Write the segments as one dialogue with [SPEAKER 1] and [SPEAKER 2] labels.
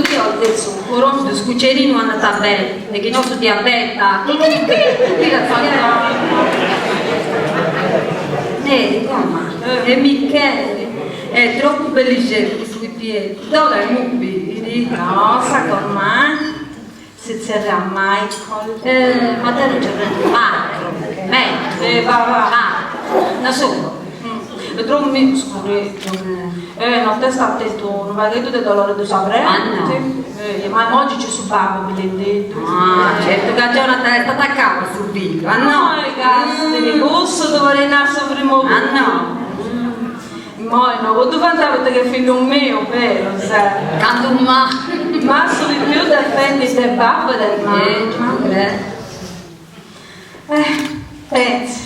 [SPEAKER 1] mios de tzuccuru. Su cuccerinu andat bene, de chi no su diabeta. Neri, coma, e Micheli, est troppu bellixeddu custu pipieddu, deu ddu biri.
[SPEAKER 2] Nossa, comà, si zerriat Michael.
[SPEAKER 1] Eh, ma deu non nci arrendu macro, metru,
[SPEAKER 2] Eh, va, va.
[SPEAKER 1] macro, no solu.
[SPEAKER 2] Drommi scureddu. Eh, nottesta at tentu unu pagheddu de dolore de sa brenti.
[SPEAKER 1] Ah, no.
[SPEAKER 2] Eh, ma imoi ci su babbu billendeddu.
[SPEAKER 1] Ah, certu ca Jonathan est atacau a su fillu, ah no?
[SPEAKER 2] Oi, castiri, cussu ddu porit nai a su primu
[SPEAKER 1] Ah, no?
[SPEAKER 2] Immoi no po ddu vantai poita ch'est fillu miu, berus?
[SPEAKER 1] Cantu ma.
[SPEAKER 2] Ma su pipiu dependit de babbu e de mama. Eh, pentzi,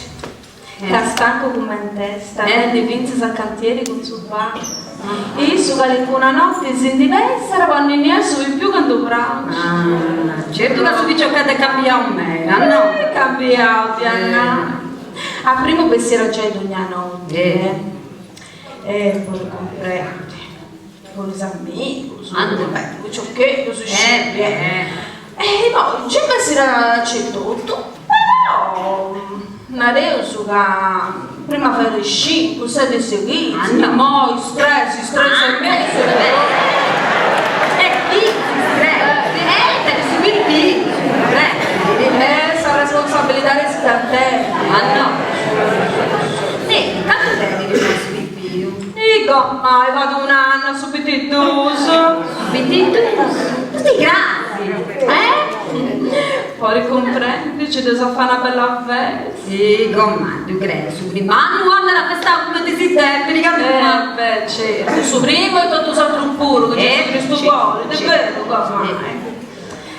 [SPEAKER 2] ca stancu cument'est, andendi fintzas a cantieri cun su babbu. Issu calincuna notti si ndi pesat po anninniai su pipiu candu prangit.
[SPEAKER 1] Ah, certu ca su piciocheddu est cambiau meda, no?
[SPEAKER 2] Eh, cambiau, ti a nai. A primu bessiat giai dogna notti, eh. E poi cumprendi, cun is amigus, beh, piciocheddus, scippi, eh. E poi nci bessiat aici etotu, però nareus ca prima faiat is cincu, ses de sighiri, immoi is tres, is tres e mesu.
[SPEAKER 1] E chi is tres, e su pipiu,
[SPEAKER 2] Eh, sa responsabilidadi si dda tenit.
[SPEAKER 1] Ah no. Neri, cantu tenit imoi su pipiu?
[SPEAKER 2] Ih, gomai, fait un'annu a su bintiduus.
[SPEAKER 1] Su bintiduus? Custu crasi,
[SPEAKER 2] eh? Podit cumprendi, ci dd'eus a fai una bella festa.
[SPEAKER 1] Ih, gomai, ddu creu, su primu annu andat afestau cumenti si depit, cantu
[SPEAKER 2] Eh, beh, certu, su primu e totu s'atru puru, chi Gesù Cristu bolit, est beru, gomai.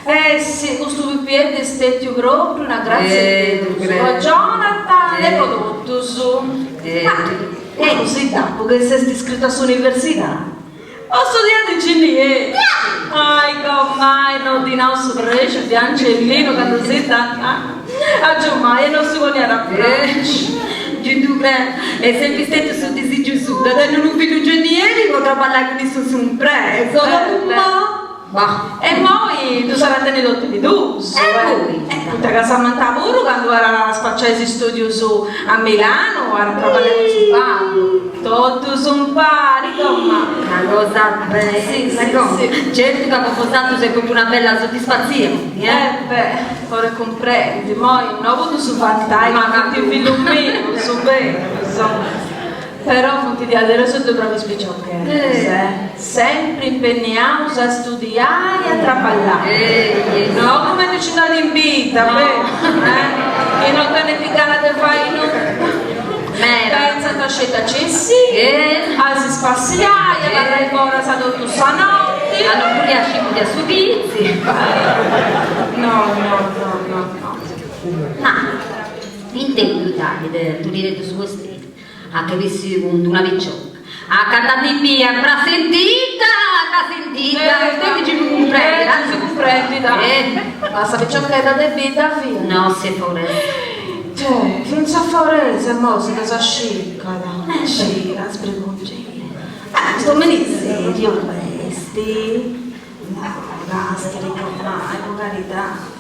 [SPEAKER 2] Eh si, custu pipieddu est stetiu propriu una grazia 'e Deus po Jonathan e po totus. Ma così dopu chi s'est iscritu a s'universidadi? Po studiai inginnieri. Ai gomai, no ddi nau su prexu de Angelinu candu si dd'at nau. Agiumai e no si poniat a prangi.
[SPEAKER 1] Giu ddu creu, est sempri stetiu su disigiu suu de tenni unu fillu ingennieri po traballai cun issu in s'impresa, ma
[SPEAKER 2] Bah. E immoi ddus at a tenni totu e duus.
[SPEAKER 1] E poi?
[SPEAKER 2] Eh, poita ca Samantha puru candu at a spaciai is istudius a Milanu at a traballai cun su babbu. Totus impari, gomma.
[SPEAKER 1] Una cosa bella.
[SPEAKER 2] Si, si, si.
[SPEAKER 1] Certu ca po bosatrus est propriu una bella soddisfatzioni,
[SPEAKER 2] eh? Eh beh, podit cumprendi, immoi no po ddus vantai ca funt fillus mius, berus. Però funt diaderus dus bravus piciocheddus, eh! Sempri impenniaus a studiai e a traballai. No cumenti ci nd'at in bidda, berus, eh! Chi no tenint gana de fai nudda. Pentzant sceti a ci essiri, a si spassiai, a abarrai foras totu sa notti.
[SPEAKER 1] A no furriai scipudi a su chitzi.
[SPEAKER 2] No, no, no, no, no.
[SPEAKER 1] Ma, intendu Davide, Antonieddu su posteri. A che fessit cun d'una picioca. A candu at bia prassentita, prassentita, eh, ci cumprendit,
[SPEAKER 2] eh, si cumprendit.
[SPEAKER 1] Eh.
[SPEAKER 2] Ma sa piciochedda de bidda fiat?
[SPEAKER 1] No, si foresa.
[SPEAKER 2] Cioè, fintzas foresa immoi si ddas circat. Eh, scira, sbregungia. Ah, custu omini seriu est. No, castiri, gomai, po caridadi.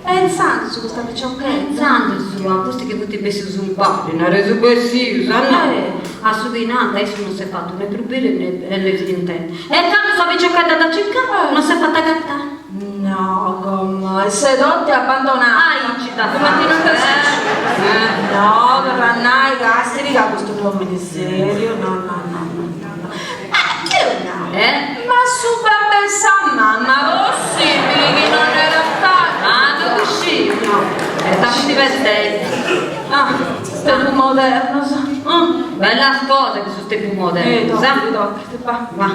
[SPEAKER 2] E intzandus custa piciochedda?
[SPEAKER 1] Intzandus, a pustis chi funt bessius impari, nareus bessius, a no? A su chi nant, issu non s'est fatu ne prus biri e ne intendi. E candu sa piciochedda dd'at circau, non s'est fata agatai.
[SPEAKER 2] No, gomai, s'est totu abbandonada.
[SPEAKER 1] Aici dd'at
[SPEAKER 2] Cumenti nant sa No, torru a nai, castiri, ca custu est un'omini seriu, no no no no no. Ma deu nau, ma su babbu e sa mama possibili chi non dd'erant
[SPEAKER 1] Ah, no ddu sciu, no. Est a pensendi.
[SPEAKER 2] Ah, is tempus modernos.
[SPEAKER 1] Bellas cosas custus tempus modernos, ah.
[SPEAKER 2] Eh, tochit, va.
[SPEAKER 1] Ma,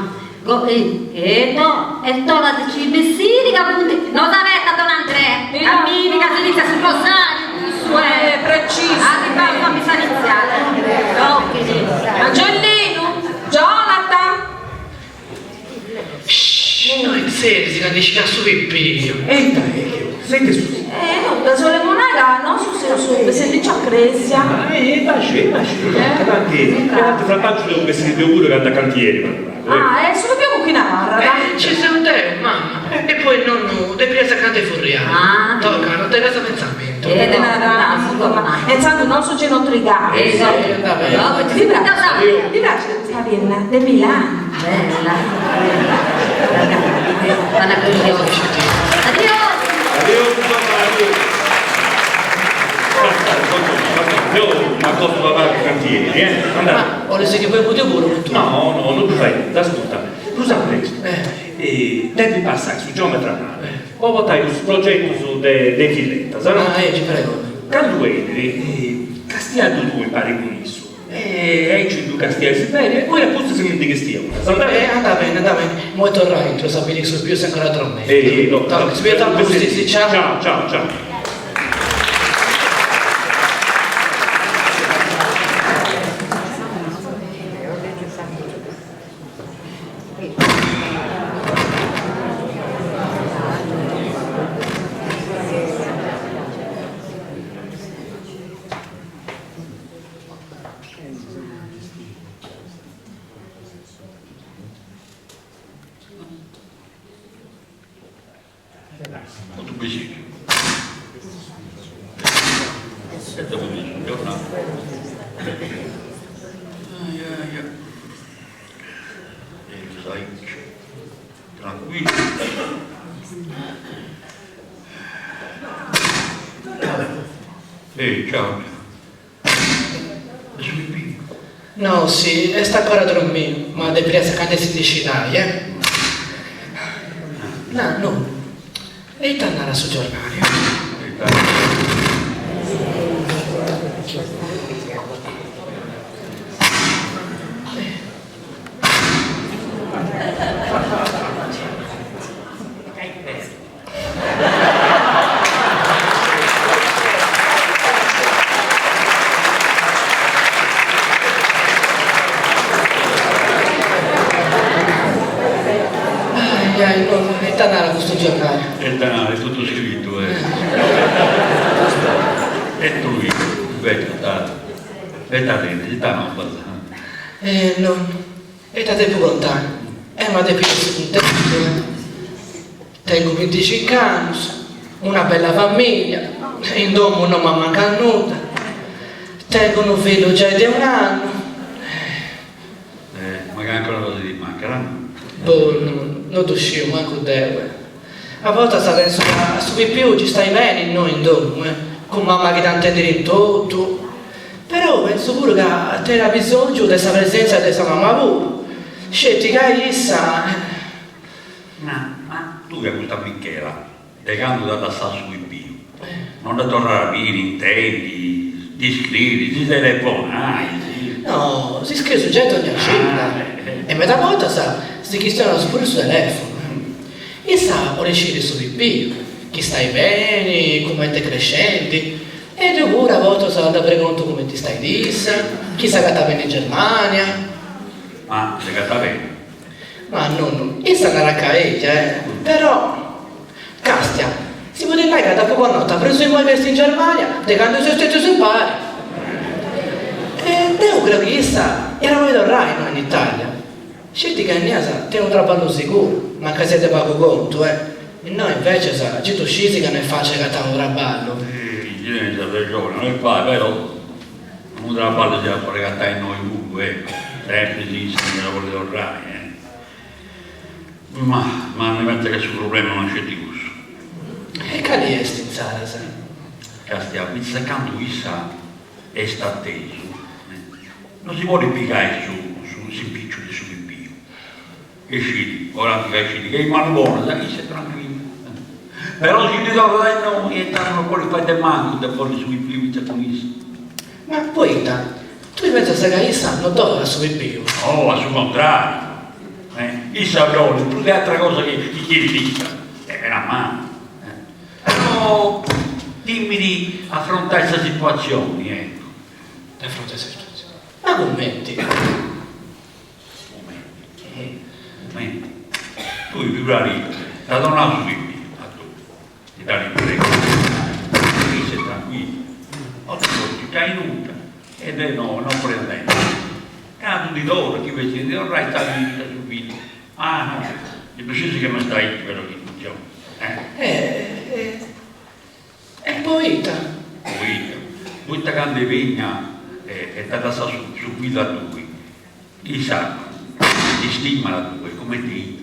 [SPEAKER 1] go, e to, est ora de ci bessiri ca funt, no s'abetat don Andrea, cammini ca s'initziat su rosariu, cussu est.
[SPEAKER 2] Eh, precisu.
[SPEAKER 1] Arribau sa missa iniziada. Tochit.
[SPEAKER 2] Angelinu, Jonathan!
[SPEAKER 3] Shh, no itzerris ca nd'iscidat su pipiu.
[SPEAKER 4] E ita est? Senti su.
[SPEAKER 2] Eh, nudda, si 'olemu nai ca nosu seus bessendinci a cresia.
[SPEAKER 4] Ah, e basciu, e basciu, ca tanti, ca tanti fra pagu depu bessiri deu puru ca andu a cantieri, ma.
[SPEAKER 2] Ah, e su pipiu cun chini abarrat?
[SPEAKER 3] E nci seu deu. poi nonnu depiat acanta 'e furriai.
[SPEAKER 1] Ah.
[SPEAKER 3] Toca, no tengas pentzamentu.
[SPEAKER 1] E de naramus.
[SPEAKER 2] E intzandus nosu gei no trigaus.
[SPEAKER 3] Eh, andat beni.
[SPEAKER 2] Ti praxit? Ti praxit custa pinna? De Milanu.
[SPEAKER 1] Bella. Adiosu.
[SPEAKER 4] Adiosu papà, adiosu. Deu m'acostu a pagu cantieri, eh? Andai.
[SPEAKER 3] Ma 'olis chi fai deu puru cun tui?
[SPEAKER 4] No, no, no ddu fai, ascurta, prus a prestu. Depit passai su geometra po portai cussus progetus de de villetas, no?
[SPEAKER 3] Ah, eh, ci prego.
[SPEAKER 4] Candu 'enit, castiaddu tui impari cun issu, e aici ddu castiais beni e poi a pustis mi ndi chistionas, andai?
[SPEAKER 3] Eh, andat beni, andat beni. Imoi torru a intro a biri su pipiu est ancora dromendi.
[SPEAKER 4] Eh, no.
[SPEAKER 3] Toca, si biet a pustis, ciao.
[SPEAKER 4] Ciao, ciao, ciao.
[SPEAKER 5] Totu bisidu. E dopo su giornale. Ai ai ai. E aici. Tranquillu. Ehi, ciao. E su pipiu?
[SPEAKER 3] No, si, est ancora drommiu, ma de pressa ca de si ndi scidai, eh. Na, nonnu, e ita narat su giornali?
[SPEAKER 5] Ita narat?
[SPEAKER 3] Ai ai nonnu, ita narat custu giornali?
[SPEAKER 5] Ita narat, est totu scritu est. E tui, invecias, ita tenis, ita nobas?
[SPEAKER 3] Eh nonnu, ita depu contai? Emu a depi essi cuntentu, eh. Tengu binticinc'annus, una bella familia, in domu no m'amancat nudda, tengu unu fillu giai de un'annu.
[SPEAKER 5] Eh, ma calincuna cosa ti mancat, no?
[SPEAKER 3] Boh, no ddu sciu mancu deu, eh. A bortas pensu ca su pipiu ci stait beni innoi in domu, eh, cun mama chi dd'intendit in totu, però pensu puru ca tenit abisongiu de sa presenzia de sa mama puru, sceti ca issa.
[SPEAKER 5] Ma, ma tui a custa Michela, de candu t'at lassau su pipiu, non dda torras a biri, intendi, ddi scriris, ddi telefonais?
[SPEAKER 3] No, si scrius giai dogna cida, e meda bortas si chistionaus puru in su telefunu. Issa 'olit sciri su pipiu, chi stait beni, cumenti est crescendi, e deu puru a bortas dda pregontu cumenti stait issa, chi s'agatat beni in Germania.
[SPEAKER 5] Ma s'agatat beni?
[SPEAKER 3] Ma nonnu, issa narat ca eja, eh. Però, castia, si podit nai ca dd'apu connota prus imoi ca est in Germania de candu seus stètius impari. E deu creu chi issa iat a boli torrai innoi in Italia. Sceti ca innias tenit unu traballu siguru, mancai siat de pagu contu, eh. Innoi invecias, gei ddu sciis ca no est facili agatai unu traballu.
[SPEAKER 5] Eh, tenis arrexoni, no est facili, però Unu traballu si iat a podi agatai innoi puru, eccu, sempri si issa iat a bolli torrai, eh. Ma, ma mi pensu ca su problema no est sceti cussu.
[SPEAKER 3] E cali est insaras?
[SPEAKER 5] Castia, fintzas a candu issa est atesu, no si podit pigai su su s'impiciu de su pipiu. E scit, oramai ca scit ca in manu bonas, issa est tranquilla. Però si ndi torrat a innoi e tando no podit fai de mancu de ponni su pipiu fintzas cun issa.
[SPEAKER 3] Ma poita? Tui pentzas ca issa no dd'olit a su pipiu?
[SPEAKER 5] No, a su contrariu. Issa dd'olit prus de atra cosa chi chierit issa, est una mama. Però timit afrontai sa situatzioni, eccu.
[SPEAKER 3] De afrontai sa situatzioni. Ma cumenti?
[SPEAKER 5] Cumenti? Cumenti? Tui figuradi, t'at donau su pipiu a tui, ti dd'at intregau, issa est tranquilla, no ti podit circai nudda e de no no podit andai innanti. Candu ndi torrat, chi fessit ndi torrai, ita su fillu, ah no, ddu sciis chi no est aici però chi funtzionat.
[SPEAKER 3] Eh, eh, e poita?
[SPEAKER 5] Poita? Poita candu est bennia e t'at lassau su fillu a tui, issa ti stimat a tui cumenti ita.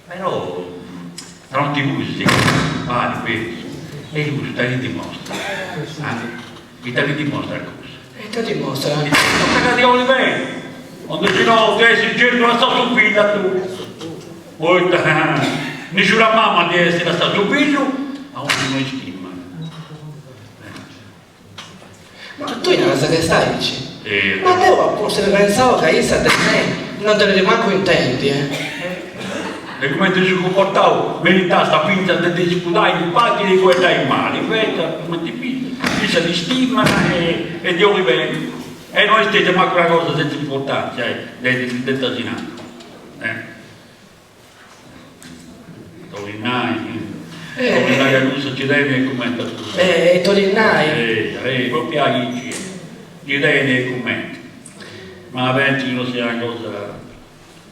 [SPEAKER 5] Però tra non ti fuis si impari berus e cussu ita ti dimostrat? Ita ti dimostrat cussu?
[SPEAKER 3] Ita dimostrat?
[SPEAKER 5] Ti dimostrat ca ti 'olit beni, o de si no ti essi certu lassau su fillu a tui, poita nisciuna mama diat essi lassau su fillu a unu chi no istimat.
[SPEAKER 3] Ma tui naras ca est aici? Ma deu apu sempri pensau ca issa de mei non tenit mancu intendi, eh.
[SPEAKER 5] De cumenti si cumportau meritasta fintzas de ti spudai in faci e de fueddai mali, invecias cumenti bis, issa ti stimat e ti 'olit beni e no est stetia mancu una cosa senza importantzia de t'assinai. T'olit nai, t'olit nai ca cussa ci tenit e cumenti a tui.
[SPEAKER 3] Eh, t'olit nai.
[SPEAKER 5] Eh, eh, propriu aici est, ci tenit e cumenti. Ma pentzu chi no siat una cosa.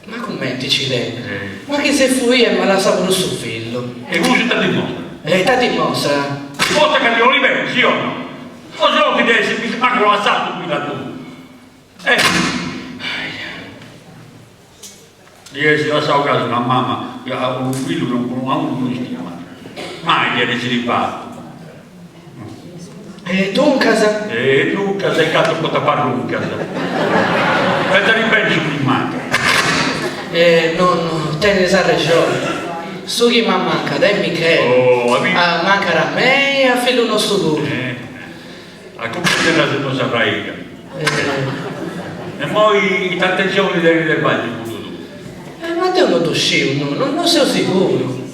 [SPEAKER 3] Ma cumenti ci tenit? Ma chi s'est fuia e m'at lassau puru su fillu.
[SPEAKER 5] E cussu ita dimostrat?
[SPEAKER 3] E ita dimostrat?
[SPEAKER 5] Dimostrat ca ti 'olit beni, si o no? O si no ti dd'essi mancu lassau su fillu a tui. Eh! Diat essi lassau casi una mama a unu fillu chi non a unu non istimat. Mai diat essiri fatu.
[SPEAKER 3] E duncas?
[SPEAKER 5] E duncas est gatu po taparruncas. Pentzadi beni su chi mancat.
[SPEAKER 3] E nonnu, tenis arrexoni. Su chi m'ammancat est Micheli.
[SPEAKER 5] Oh, a mi.
[SPEAKER 3] Ammancat a mei e a fillu nostu puru.
[SPEAKER 5] A cumprendedda si po sa fraiga. E immoi ita intentzioni tenis de fai segundu tui?
[SPEAKER 3] Eh ma deu no ddu sciu, no, no seu siguru.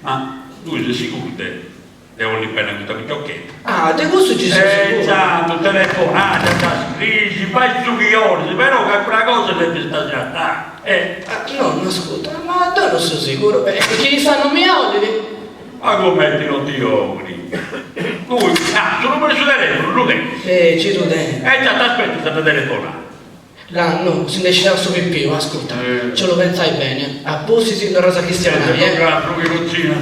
[SPEAKER 5] Ma tui ses siguru de de 'olli beni a custa piciochedda?
[SPEAKER 3] Ah, de cussu ci seu siguru.
[SPEAKER 5] E intzandus telefonada, dda scrisi, fai su chi 'olis, però calincuna cosa depis stasiai,
[SPEAKER 3] eh. Ah, nonnu, ascurta, ma deu no seu siguru, e chi issa no mi 'olit?
[SPEAKER 5] Ma cumenti non ti 'olit? Tui, ah, su numeru 'e su telefunu ddu tenis?
[SPEAKER 3] Eh, ci ddu tengu.
[SPEAKER 5] E già t'aspetu sa telefonada.
[SPEAKER 3] Là, no, si nd'est scidau su pipiu, ascurta, ci 'ollu pentzai beni, a pustis torraus a chistionai, eh.
[SPEAKER 5] Altru chi cucina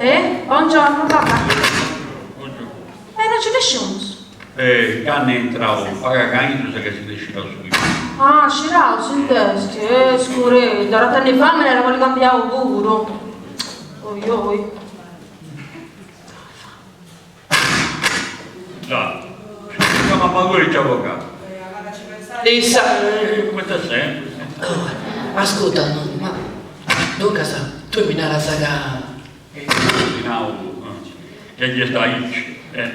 [SPEAKER 2] Eh, buongiorno papà. Buongiorno. Eh, non c'è nessuno.
[SPEAKER 5] Eh, candu est intrau paga cainzu sa che si nd'est scidau su pipiu.
[SPEAKER 2] Ah, scidau si nd'est, eh, scuredda, ora tenni famini era quelli cambiau puru. Oi oi.
[SPEAKER 5] Già, sa mamma tua est già avvocatu.
[SPEAKER 3] Issa.
[SPEAKER 5] Cumenti a sempri.
[SPEAKER 3] Ascurta, nonnu, ma duncas tui mi naras ca.
[SPEAKER 5] E deu ti nau ca chi est aici, eh.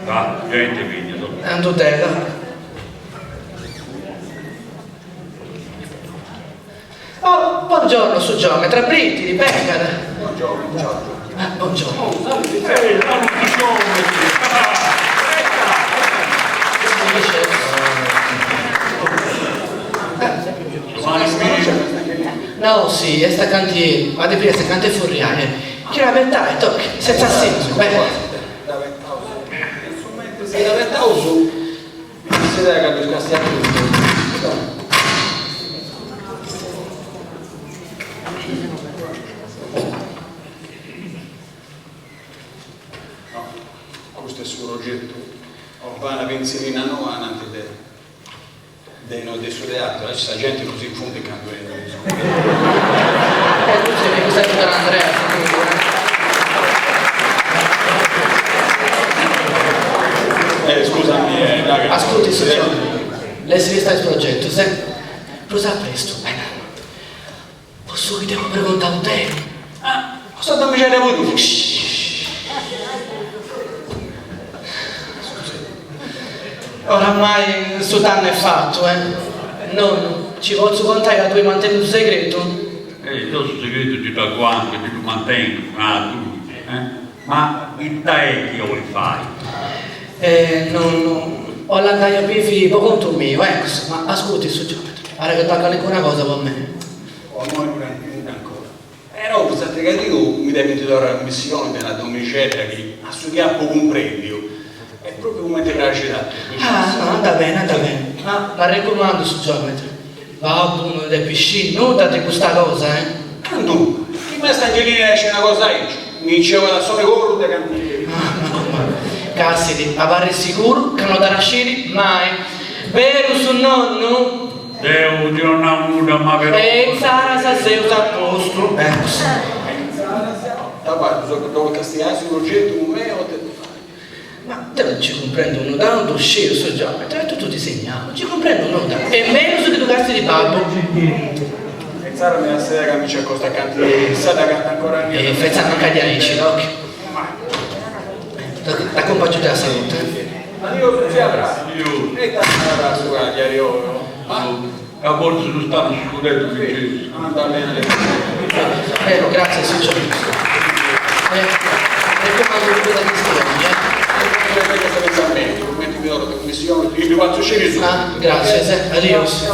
[SPEAKER 5] Va, genti figlia.
[SPEAKER 3] Andu deu. Oh, buongiorno su geometra, Brittini, bengat.
[SPEAKER 6] Buongiorno, Giorgio.
[SPEAKER 3] Ah, buongiorno.
[SPEAKER 5] Oh, saludi, eh, saludi geometri.
[SPEAKER 3] No, si, est a cantieri, ma depit essi acanta 'e furriai. Chi l'abetai, tocchi, senza sinzu, beh.
[SPEAKER 6] In su mentris chi dd'abetaus, mi benit s'idea ca ddus castiat totus. No, custu est su progetu Urbana Pensilina Noa ananti de de no de su teatru, aici sa genti no si cunfundit candu enit.
[SPEAKER 3] Eh, custu est custa est Andrea,
[SPEAKER 6] Eh, scusami, eh, raga.
[SPEAKER 3] Ascurti, signore, lei si vista is progetus, eh? Prus a prestu, bene. Po su chi t'apu pregontau deu.
[SPEAKER 6] Ah, custa domixedda puru?
[SPEAKER 3] Oramai su dannu est fatu, eh. Nonnu, ci potzu contai ca tui mantenis su segretu?
[SPEAKER 5] Eh, deu su segretu ci ddu aguantu e ci ddu mantengu, ah, tui, eh? Ma ita est chi 'olis fai?
[SPEAKER 3] Eh, nonnu. 'Ollu andai a bivi po contu miu, ecus, ma ascurti su giometre, arregodat calincuna cosa po mei.
[SPEAKER 6] Po immoi nudda ancora. Però custa ca diu mi depint torrai cummissioni de una domixedda chi, a su chi apu cumprendiu, est propriu cumenti praxit a tui.
[SPEAKER 3] Ah, no, andat beni, andat beni. Ma m'arrecumandu su giometre, babbu no depit sciri nudda de custa cosa, eh.
[SPEAKER 6] Candu? Chi mastru Angelina scit una cosa aici, mi nci 'ogat a sonagorru de cantieri.
[SPEAKER 3] Ah, mancu mali. Cassidi, abarrit siguru ca no dd'at a sciri mai. Berus nonnu?
[SPEAKER 5] Deu ti no nau nudda ma però.
[SPEAKER 3] E insaras seus a postu. Ecus.
[SPEAKER 6] E insaras, tabai, bisogna ddu castiai su progetu cun mei o ita ddu fai?
[SPEAKER 3] Ma deu non ci cumprendu nudda, non ddu sciu su giometre, est totu disegnau, non ci cumprendu nudda, e mellus chi ddu castit babbu.
[SPEAKER 6] E insaras mi lassai ca mi nci acostu a cantieri, sa da cantu ancora
[SPEAKER 3] E fetza mancai diaici, occhi. T'acumpàngiu deu a sa salute.
[SPEAKER 6] Adiosu tzia Bra. E ita narat su Cagliari oi?
[SPEAKER 5] Ca fortzis no stat su scudettu Francescu.
[SPEAKER 6] Anda bene.
[SPEAKER 3] Bene, grazie su giometre. Arrecumandu custa chistioni, eh. Ah, gràtzias, adiosu.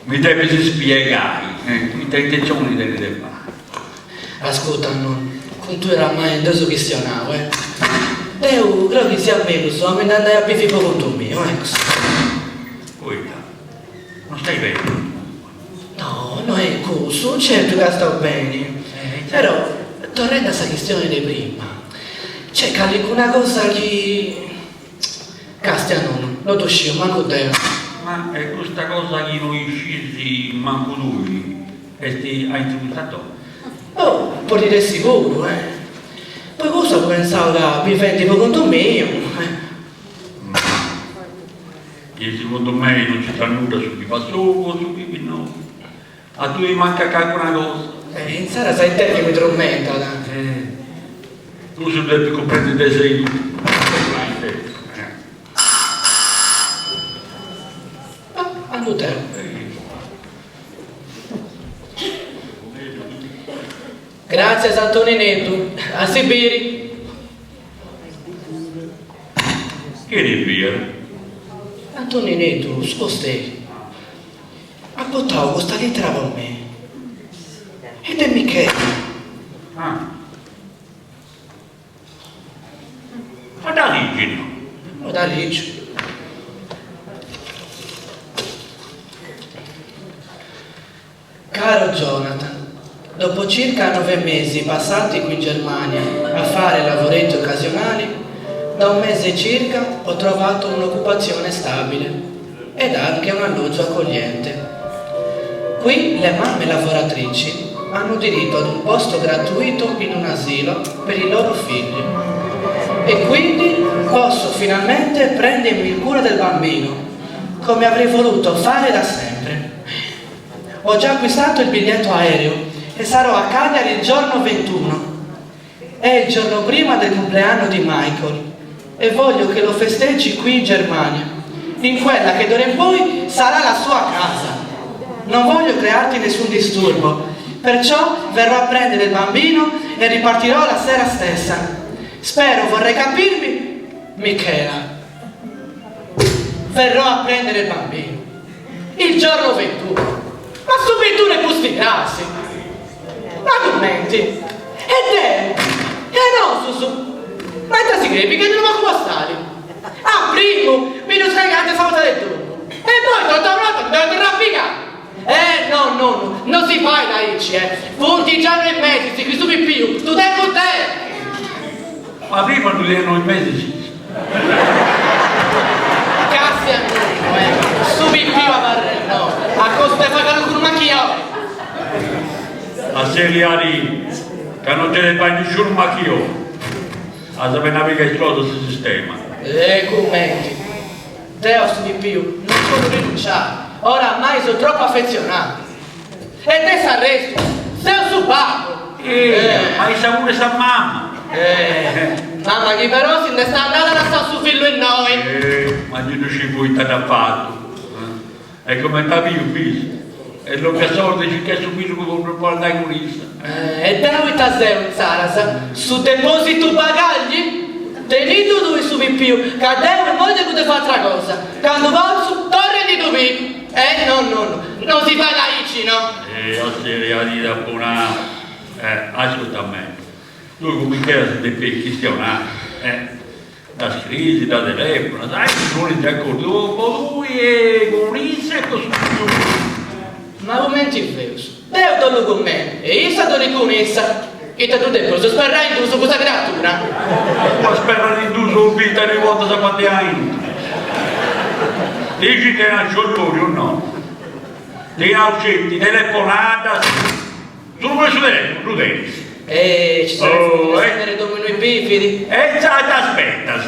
[SPEAKER 5] Mi depis spiegai ita intentzioni tenis de fai.
[SPEAKER 3] Ascurta nonnu, cun tui oramai nd'eus chistionau, eh. Deu creu chi siat mellus a mi nd'andai a bivi po contu miu, ecus.
[SPEAKER 5] Poita? Non stai beni?
[SPEAKER 3] No, no est cussu, certu ca stau beni, però torrendi a sa chistioni de prima, nc'est calincuna cosa chi Castia nonnu, no ddu sciu mancu deu.
[SPEAKER 5] Ma e custa cosa chi no iscis mancu tui est aintru custa domu?
[SPEAKER 3] Oh, podit essi puru, eh. Po cussu apu pensau ca bivendi po contu miu, eh.
[SPEAKER 5] Ma chi segundu mei non c'intrat nudda su bivi a solu o su bivi innoi. A tui mancat calincuna cosa.
[SPEAKER 3] E insaras it'est chi mi trumentat?
[SPEAKER 5] Eh, cussu ddu depis cumprendi de sei tui.
[SPEAKER 3] Ah, andu deu. Gràtzias Antonineddu, a si biri.
[SPEAKER 5] Chini fiat?
[SPEAKER 3] Antonineddu, su posteri. At portau custa lìtera po mei. Est de Micheli.
[SPEAKER 5] Ah. Ma dda ligi no?
[SPEAKER 3] No dda lìgiu. Caro Jonathan, dopo circa nove mesi passati qui in Germania a fare lavoretti occasionali, da un mese circa ho trovato un'occupazione stabile ed anche un alloggio accogliente. Qui le mamme lavoratrici hanno diritto ad un posto gratuito in un asilo per i loro figli e quindi posso finalmente prendermi cura del bambino, come avrei voluto fare da sempre. Ho già acquistato il biglietto aereo e sarò a Cagliari il giorno 21. È il giorno prima del compleanno di Michael e voglio che lo festeggi qui in Germania, in quella che d'ora in poi sarà la sua casa. Non voglio crearti nessun disturbo, perciò verrò a prendere il bambino e ripartirò la sera stessa. Spero vorrai capirmi, Michela. Verrò a prendere il bambino. Il giorno 21. Ma su 21 è pusticrasi. Ma commenti? E deu? E nosus? Ma ita si creit, pighendi unu pagu postali? A primu mi ddu scarrigant sa porta de domu e poi totu a una 'orta mi ddu torrant a pigai. Eh no nonnu, no si fait aici eh, funt giai noi mesis chi su pipiu ddu tengu deu.
[SPEAKER 5] Ma prima ddu teniat noi mesis issa.
[SPEAKER 3] Castia nonnu eh, su pipiu abarrat innoi, a costu de fai calincunu machiori.
[SPEAKER 5] Asseliadì, ca non nci depit ai nisciunu machiori. As a fai una biga is cosas si sistemant.
[SPEAKER 3] Eh cumenti, deu a su pipiu non ci 'ollu rinunciai, oramai seu tropu afetzionau. E de s'arrestu, seu su babbu!
[SPEAKER 5] Eia, ma issa puru est sa mamma!
[SPEAKER 3] Eh, mamma chi però si nd'est andada at lassau su fillu innoi!
[SPEAKER 5] Eh, ma gei ddu sciu poita dd'at fatu. E cumenti at biu, bis? E lompiat s'ora de circai su pillu po andai cun issa.
[SPEAKER 3] E deu ita seu insaras? Su depositu bagagli? Teniddu tui su pipiu, ca deu immoi depu de fai atra cosa. Candu potzu, torru e ndi ddu pigu. Eh no no no, no si fait aici no!
[SPEAKER 5] E asseliadì bona, eh, ascurta a mei, tui cun Michela si depit chistionai, eh, dda scrisi, dda telefonas, aici si ponint de acordiu po tui e cun issa e po su pipiu.
[SPEAKER 3] Ma cumenti feus? Deu dd'ollu cun mei e issa dd'olit cun issa. Ita ddu depeus sperrai in duus custa creatura?
[SPEAKER 5] Ma sperrai in duus o bita ddi portas a batti aintru. Dici de nasciu o no? Ti nau sceti, telefonadas, su numeru 'e su telefunu ddu tenis.
[SPEAKER 3] E ci sarebbe de domu innui bivit.
[SPEAKER 5] E insaras ita aspetas?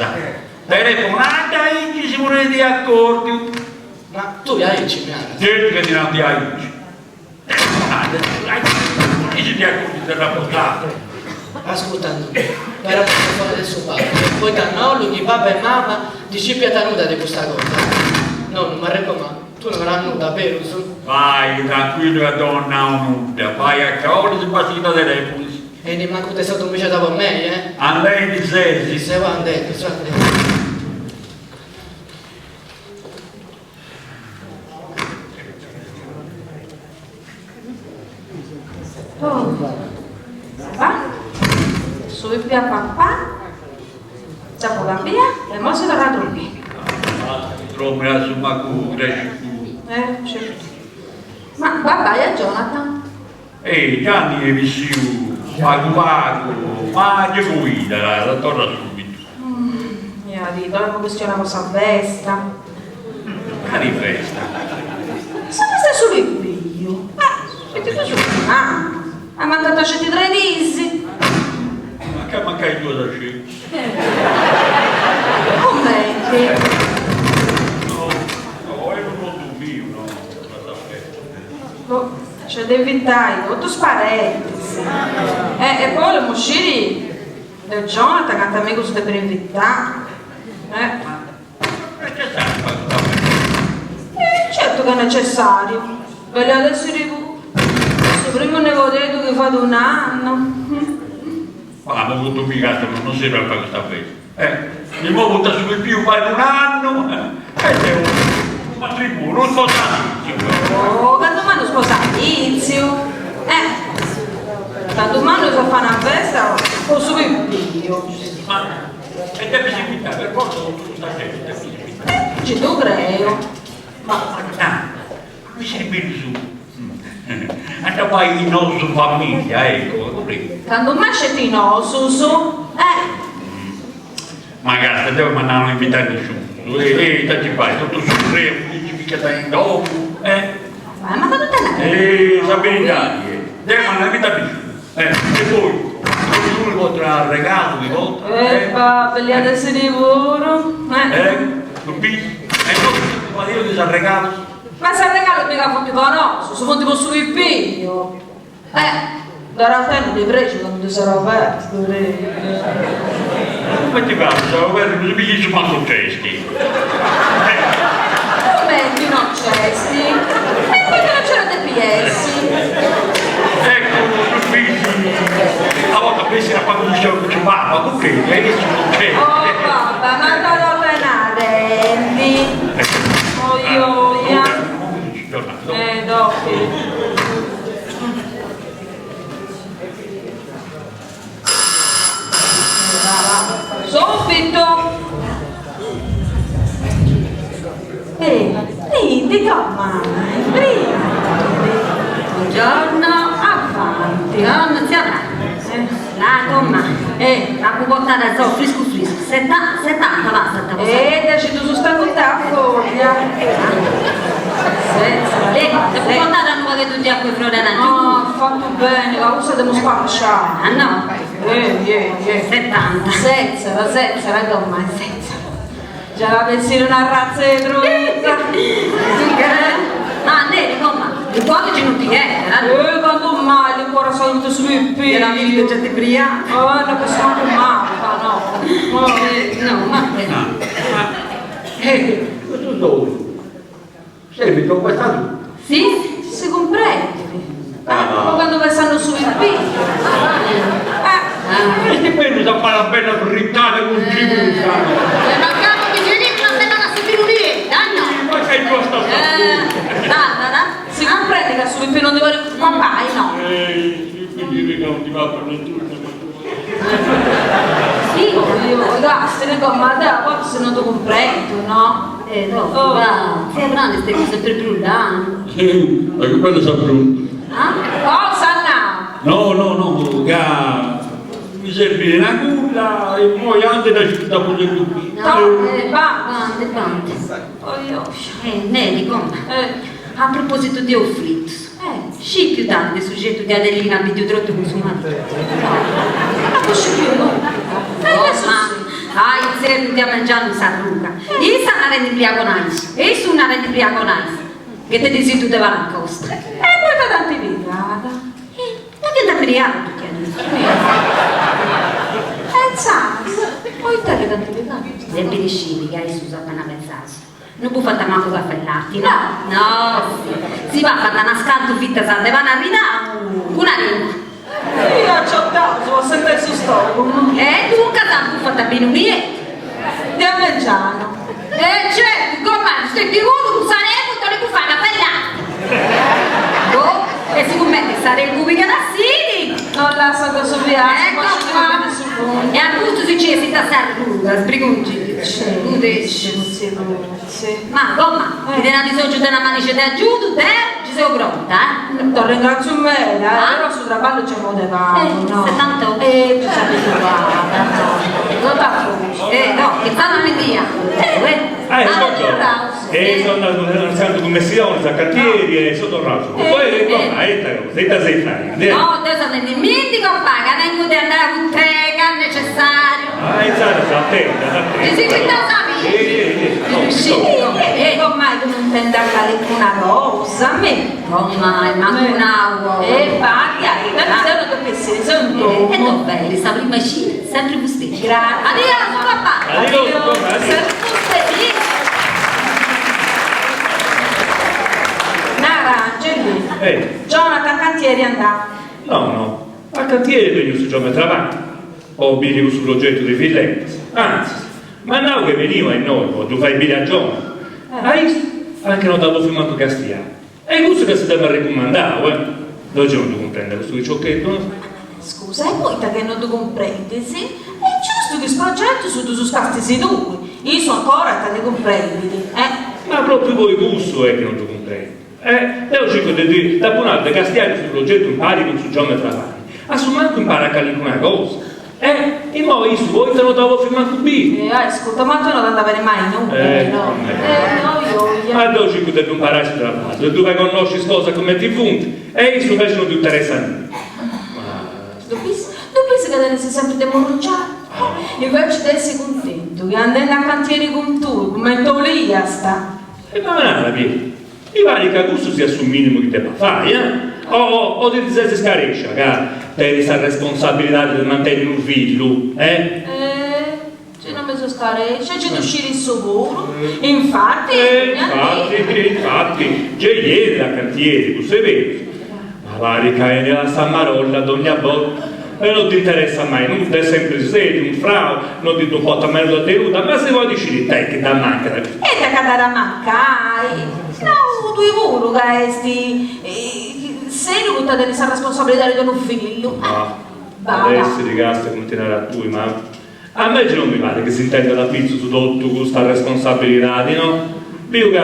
[SPEAKER 5] Telefonada aici si ponint de acordiu.
[SPEAKER 3] Ma tui aici mi naras?
[SPEAKER 5] Certu ca ti nau diaici. Telefonada, aici de acordiu de raportai.
[SPEAKER 3] Ascurta Antoni, però po favori de su babbu, poita no 'ollu chi babbu e mama ndi scipiant nudda de custa cosa. Nonnu, m'arrecomandu, tui no naras nudda, berus?
[SPEAKER 5] Vai tranquillu ca deu no nau nudda, fai a ca 'olis bastit chi dda telefonis.
[SPEAKER 3] E nimancu de sa domixedda po mei, eh?
[SPEAKER 5] Andendi sesi?
[SPEAKER 3] Seu andendi, seu andendi.
[SPEAKER 2] Oh, va? Su pipiu at papau, s'apu cambiau e imoi si torrat a dromiri.
[SPEAKER 5] Dromi a su mancu cresci puru.
[SPEAKER 2] Eh, certu. Ma babbai a Jonathan?
[SPEAKER 5] Eh, Gianni est bessiu pagu pagu, ma gei cuidat, torrat subitu.
[SPEAKER 2] Mia dì, dovevo chistionai po sa festa.
[SPEAKER 5] Cali festa?
[SPEAKER 2] Sa festa 'e su pipiu. Eh, sceti dus un annu. Amancant sceti tres dis.
[SPEAKER 5] Ma nc'at mancai duas sceti.
[SPEAKER 2] Cumenti?
[SPEAKER 5] No, no, est unu contu miu, no, sa festa.
[SPEAKER 2] Boh, nc'est de invitai totus is parentis. E poi 'olemus sciri de Jonathan cantu amigus depit invitai.
[SPEAKER 5] Eh. Ma est necessariu fai custa festa?
[SPEAKER 2] E certu ca est necessariu. Bellu at essiri puru. Su primu nebodeddu chi fait un'annu.
[SPEAKER 5] Ma po contu miu casta non serbit a fai custa festa. Eh, immoi poita su pipiu fait un'annu est unu matrimoniu, unu sposaliziu.
[SPEAKER 2] Oh, cantu mai unu sposaliziu! Eh, cantu mai a fai una festa po su pipiu.
[SPEAKER 5] Ma e depis invitai per forza totu custa genti, depis invitai.
[SPEAKER 2] Eh, nci ddu creu.
[SPEAKER 5] Ma, ah, mi serbit su a dda fai nosu famiglia, ecco, cumprendi?
[SPEAKER 2] Candu mai sceti nosus, eh!
[SPEAKER 5] Ma casta, deu m'at nau no invitai nisciunus, e ita ci fai, totu su preu chi ci picat in domu, eh?
[SPEAKER 2] Ma ma candu t'at nau?
[SPEAKER 5] Eh, sa beridadi est, deu m'at nau no invitai nisciunus, eh, e poi, donniunu portat un'arregalu chi portat,
[SPEAKER 2] eh? Eh, va, bellu at essiri puru, eh!
[SPEAKER 5] Eh, ddu bis? E nosu ita fadeus de is arregalus?
[SPEAKER 2] Ma s'arregalu miga funt po nosu, funt po su pipiu. Eh, dd'at a tenni de prexu candu ddus at obertu, ddu creu.
[SPEAKER 5] Cumenti fait, s'at obertu su pipiu issu mancu nc'esti.
[SPEAKER 2] Cumenti no nc'esti? E poita no nc'iat a depi essi?
[SPEAKER 5] Eccu, ddu bis, a bortas bessit a pagu chistioni cun su babbu, cumprendi, e issu no nc'esti.
[SPEAKER 2] Oh babba, ma ita torra narendi? Oi oia. Eh, dopo. Subito. Eh, ridi comai, ridi.
[SPEAKER 1] Buongiorno.
[SPEAKER 2] Avanti.
[SPEAKER 1] Buongiorno, zia Bra. La comà. Eh, apu portau su friscu friscu. 70 bastat.
[SPEAKER 2] E dexi ddus stangu a foglia. Senza.
[SPEAKER 1] Eh, apu portau unu pagheddu de acua 'e frori arangiu.
[SPEAKER 2] Ah, fatu beni, ca cussa dd'emu spaciai.
[SPEAKER 1] Ah no?
[SPEAKER 2] Eh, eh, eh.
[SPEAKER 1] 70.
[SPEAKER 2] Setzera, setzera, comai, setzera. Già at a bessiri una arratza 'e truita.
[SPEAKER 1] Ma neri, comà, liquori ci non ti è,
[SPEAKER 2] eh? Quando mai liquore saluto su pipiu.
[SPEAKER 1] Era visto già ti briaco.
[SPEAKER 2] Oh, no, questo manco mappa, no.
[SPEAKER 1] Oh, no, ma...
[SPEAKER 5] Eh, questo solu. Serbit po cuesta
[SPEAKER 1] Sì?
[SPEAKER 2] Si cumprendit? Po candu pensant su pipiu.
[SPEAKER 5] Est bellu sa pana bella fritada cun cibudda.
[SPEAKER 1] E mancari chi si una bella su pirulì, dai no?
[SPEAKER 5] Ma che giusta sa
[SPEAKER 1] Barbara?
[SPEAKER 2] Si cumprendit ca su pipiu non ndi podit papai, no?
[SPEAKER 1] Sì,
[SPEAKER 2] io, castri, ma deo forse non ti cumprendo, no?
[SPEAKER 1] Eh, no, va, zia Brana est sempre brullando.
[SPEAKER 5] Sì, ma che bello sa brutto.
[SPEAKER 1] Ah?
[SPEAKER 2] Cosa
[SPEAKER 5] no? No, no, no, ca mi serve una culla e poi anche da città pure qui.
[SPEAKER 1] No, eh,
[SPEAKER 2] va.
[SPEAKER 1] Bande, bande.
[SPEAKER 2] Oh,
[SPEAKER 1] Eh, Neri, come?
[SPEAKER 2] Eh.
[SPEAKER 1] A proposito di afflittos, eh, sci più tardi del soggetto di Adelina video trotto consumato.
[SPEAKER 2] Ma non sci più, no?
[SPEAKER 1] Eh, adesso ma, ah, il servo di mangiare sa ruga. Issa una rende briaconais, e su una rende briaconais. Che te disi tu te va la costa.
[SPEAKER 2] E poi ti tanti virata.
[SPEAKER 1] Eh, ma che da briaco tu chiedi?
[SPEAKER 2] Eh, sai, poi te che tanti virata.
[SPEAKER 1] Sempre di sci, che hai su appena pensato. Non può fare manco caffè e latte, no? No, sì. Si va a fare una scanto fitta sa, te vanno a ridare una lingua.
[SPEAKER 2] Io ci ho dato, ho sentito su stomaco.
[SPEAKER 1] E dunque sa, può fare bene un niente.
[SPEAKER 2] Di Aveggiano.
[SPEAKER 1] E certo, come se ti uno non sarebbe, te ne può fare caffè e latte. Oh, e siccome sarebbe che da sidi.
[SPEAKER 2] Non la so cosa piace,
[SPEAKER 1] Ecco
[SPEAKER 2] ma ci
[SPEAKER 1] qua.
[SPEAKER 2] vede sul mondo.
[SPEAKER 1] E a gusto si c'è, si sta ruga, sbrigungi.
[SPEAKER 2] Sì, sì.
[SPEAKER 1] Ma, gomma, ti dà bisogno di una manica di aiuto, te ci sono pronta, eh?
[SPEAKER 2] Ti ringrazio me, eh,
[SPEAKER 1] Ah?
[SPEAKER 2] però sul traballo c'è modo va,
[SPEAKER 1] Eh,
[SPEAKER 2] no?
[SPEAKER 1] 78.
[SPEAKER 2] Eh, tu sai che va, no? Non t'affronti.
[SPEAKER 1] Eh, no, che stanno in via. Eh,
[SPEAKER 4] Eh,
[SPEAKER 2] Ah,
[SPEAKER 4] buongiorno.
[SPEAKER 2] tornato.
[SPEAKER 4] E sono andato in commissione, a cantieri e sono tornato. Poi,
[SPEAKER 1] Eh.
[SPEAKER 4] come, eh, cosa, sei fai?
[SPEAKER 1] No, adesso non dimentico paga, neanche di andare a bottega, è necessario.
[SPEAKER 4] Ah, esatto, sta attenta, sta attenta.
[SPEAKER 1] Ci si guida
[SPEAKER 4] Sì, sì, sì.
[SPEAKER 1] Sì,
[SPEAKER 4] No, no.
[SPEAKER 1] eh,
[SPEAKER 2] Eh, ormai tu non intendi a fare una cosa, a me.
[SPEAKER 1] Oh, mai, ma una uova.
[SPEAKER 2] Eh, paga, tanto sei uno che pensi, sei un
[SPEAKER 1] E
[SPEAKER 2] tomo.
[SPEAKER 1] dov'è? Sta prima scina, sempre vostè.
[SPEAKER 2] Grazie.
[SPEAKER 1] Addio, papà.
[SPEAKER 4] Addio, addio.
[SPEAKER 2] Sempre Nara, Angelì.
[SPEAKER 4] Eh,
[SPEAKER 2] Jonathan Cantieri andà.
[SPEAKER 4] no, no, a cantiere venivo su geometra avanti. Ho bili sul progetto di Villetta. Anzi, ma no che veniva in noi, tu fai bili a giorno. Hai visto? Anche non dato filmato Castiano. E questo che si deve raccomandare, eh. Oggi non ti comprende questo ciocchetto, no?
[SPEAKER 2] Scusa, e poi che non ti comprendi, sì? È giusto che il progetto su tu scasti si due. Io sono ancora te ne comprendi, eh?
[SPEAKER 4] Ma proprio voi gusto è che non ti comprende. Eh, io cerco di dire, dopo un altro Castiano sul progetto impari con su geometra avanti. A su manco impara a una cosa. Eh, e mo io su voi te lo davo filmato B.
[SPEAKER 2] Eh, ascolta, ma tu non andavi mai in nulla,
[SPEAKER 4] Eh,
[SPEAKER 2] no?
[SPEAKER 4] eh.
[SPEAKER 2] Eh, no, io, io.
[SPEAKER 4] Ma oggi che devi imparare su trabaglio, tu vai conosci cosa come ti funti, e io invece non ti interessa niente.
[SPEAKER 2] Tu pensi, tu pensi che te ne sei sempre demoraggiato? Invece te sei contento che andando a cantieri con tu, come Tolia sta.
[SPEAKER 4] E ma non è via. Mi pare che questo sia sul minimo che debba fare, eh? O, o, o ti sei scarescia, che devi questa responsabilità di mantenere un figlio, eh?
[SPEAKER 2] Eh, se non mi sono scarescia, c'è di uscire il suo puro. Infatti,
[SPEAKER 4] Eh,
[SPEAKER 2] neanche-
[SPEAKER 4] infatti, infatti, c'è ieri da cantieri, questo è vero. Ma pare che è nella Sammarolla ogni volta. E non ti interessa mai, non ti è sempre serio, un frau, non ti porta mai la tenuta, ma se vuoi dici di te che da manca.
[SPEAKER 2] E da cadere a mancare. No, tu pure che esti eh, serio che te ne sa responsabilità di un figlio.
[SPEAKER 4] No,
[SPEAKER 2] Va,
[SPEAKER 4] adesso ragazzi continuare a tu, ma a me non mi pare che si intenda da pizzo su tutto questa responsabilità, no? Più che